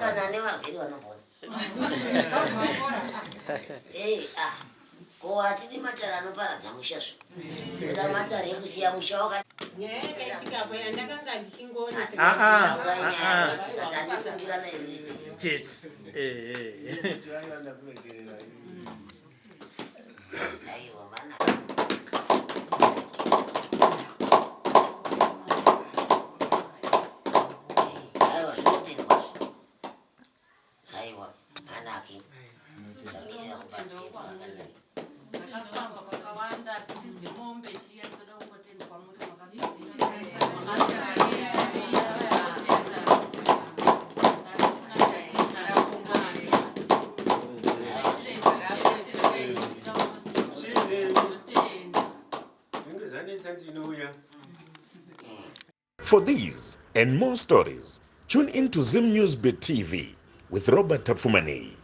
Kana nevarwere vanopona. Hey, ah. Ko hatidi matare anoparadza musha zve. Toda matare ekusiya musha waka Nyaya yakaitika apo yandakanga ndichingona. Ah, ah, Taurai ah, nyaya ah. yakaitika tandikumbirana here. Chete. Eh, eh. Aiwa vana. Aiwa zvinotendwa zve. Aiwa anaki. Tamirira kubatsirwa akanaka. Takafamba kwakawanda tichinzi mombe chiya toda kungotenda kwamuri Zvinenge zvanetsa ndinouya. For these and more stories, tune in to Zim News Bit TV with Robert Tafumani.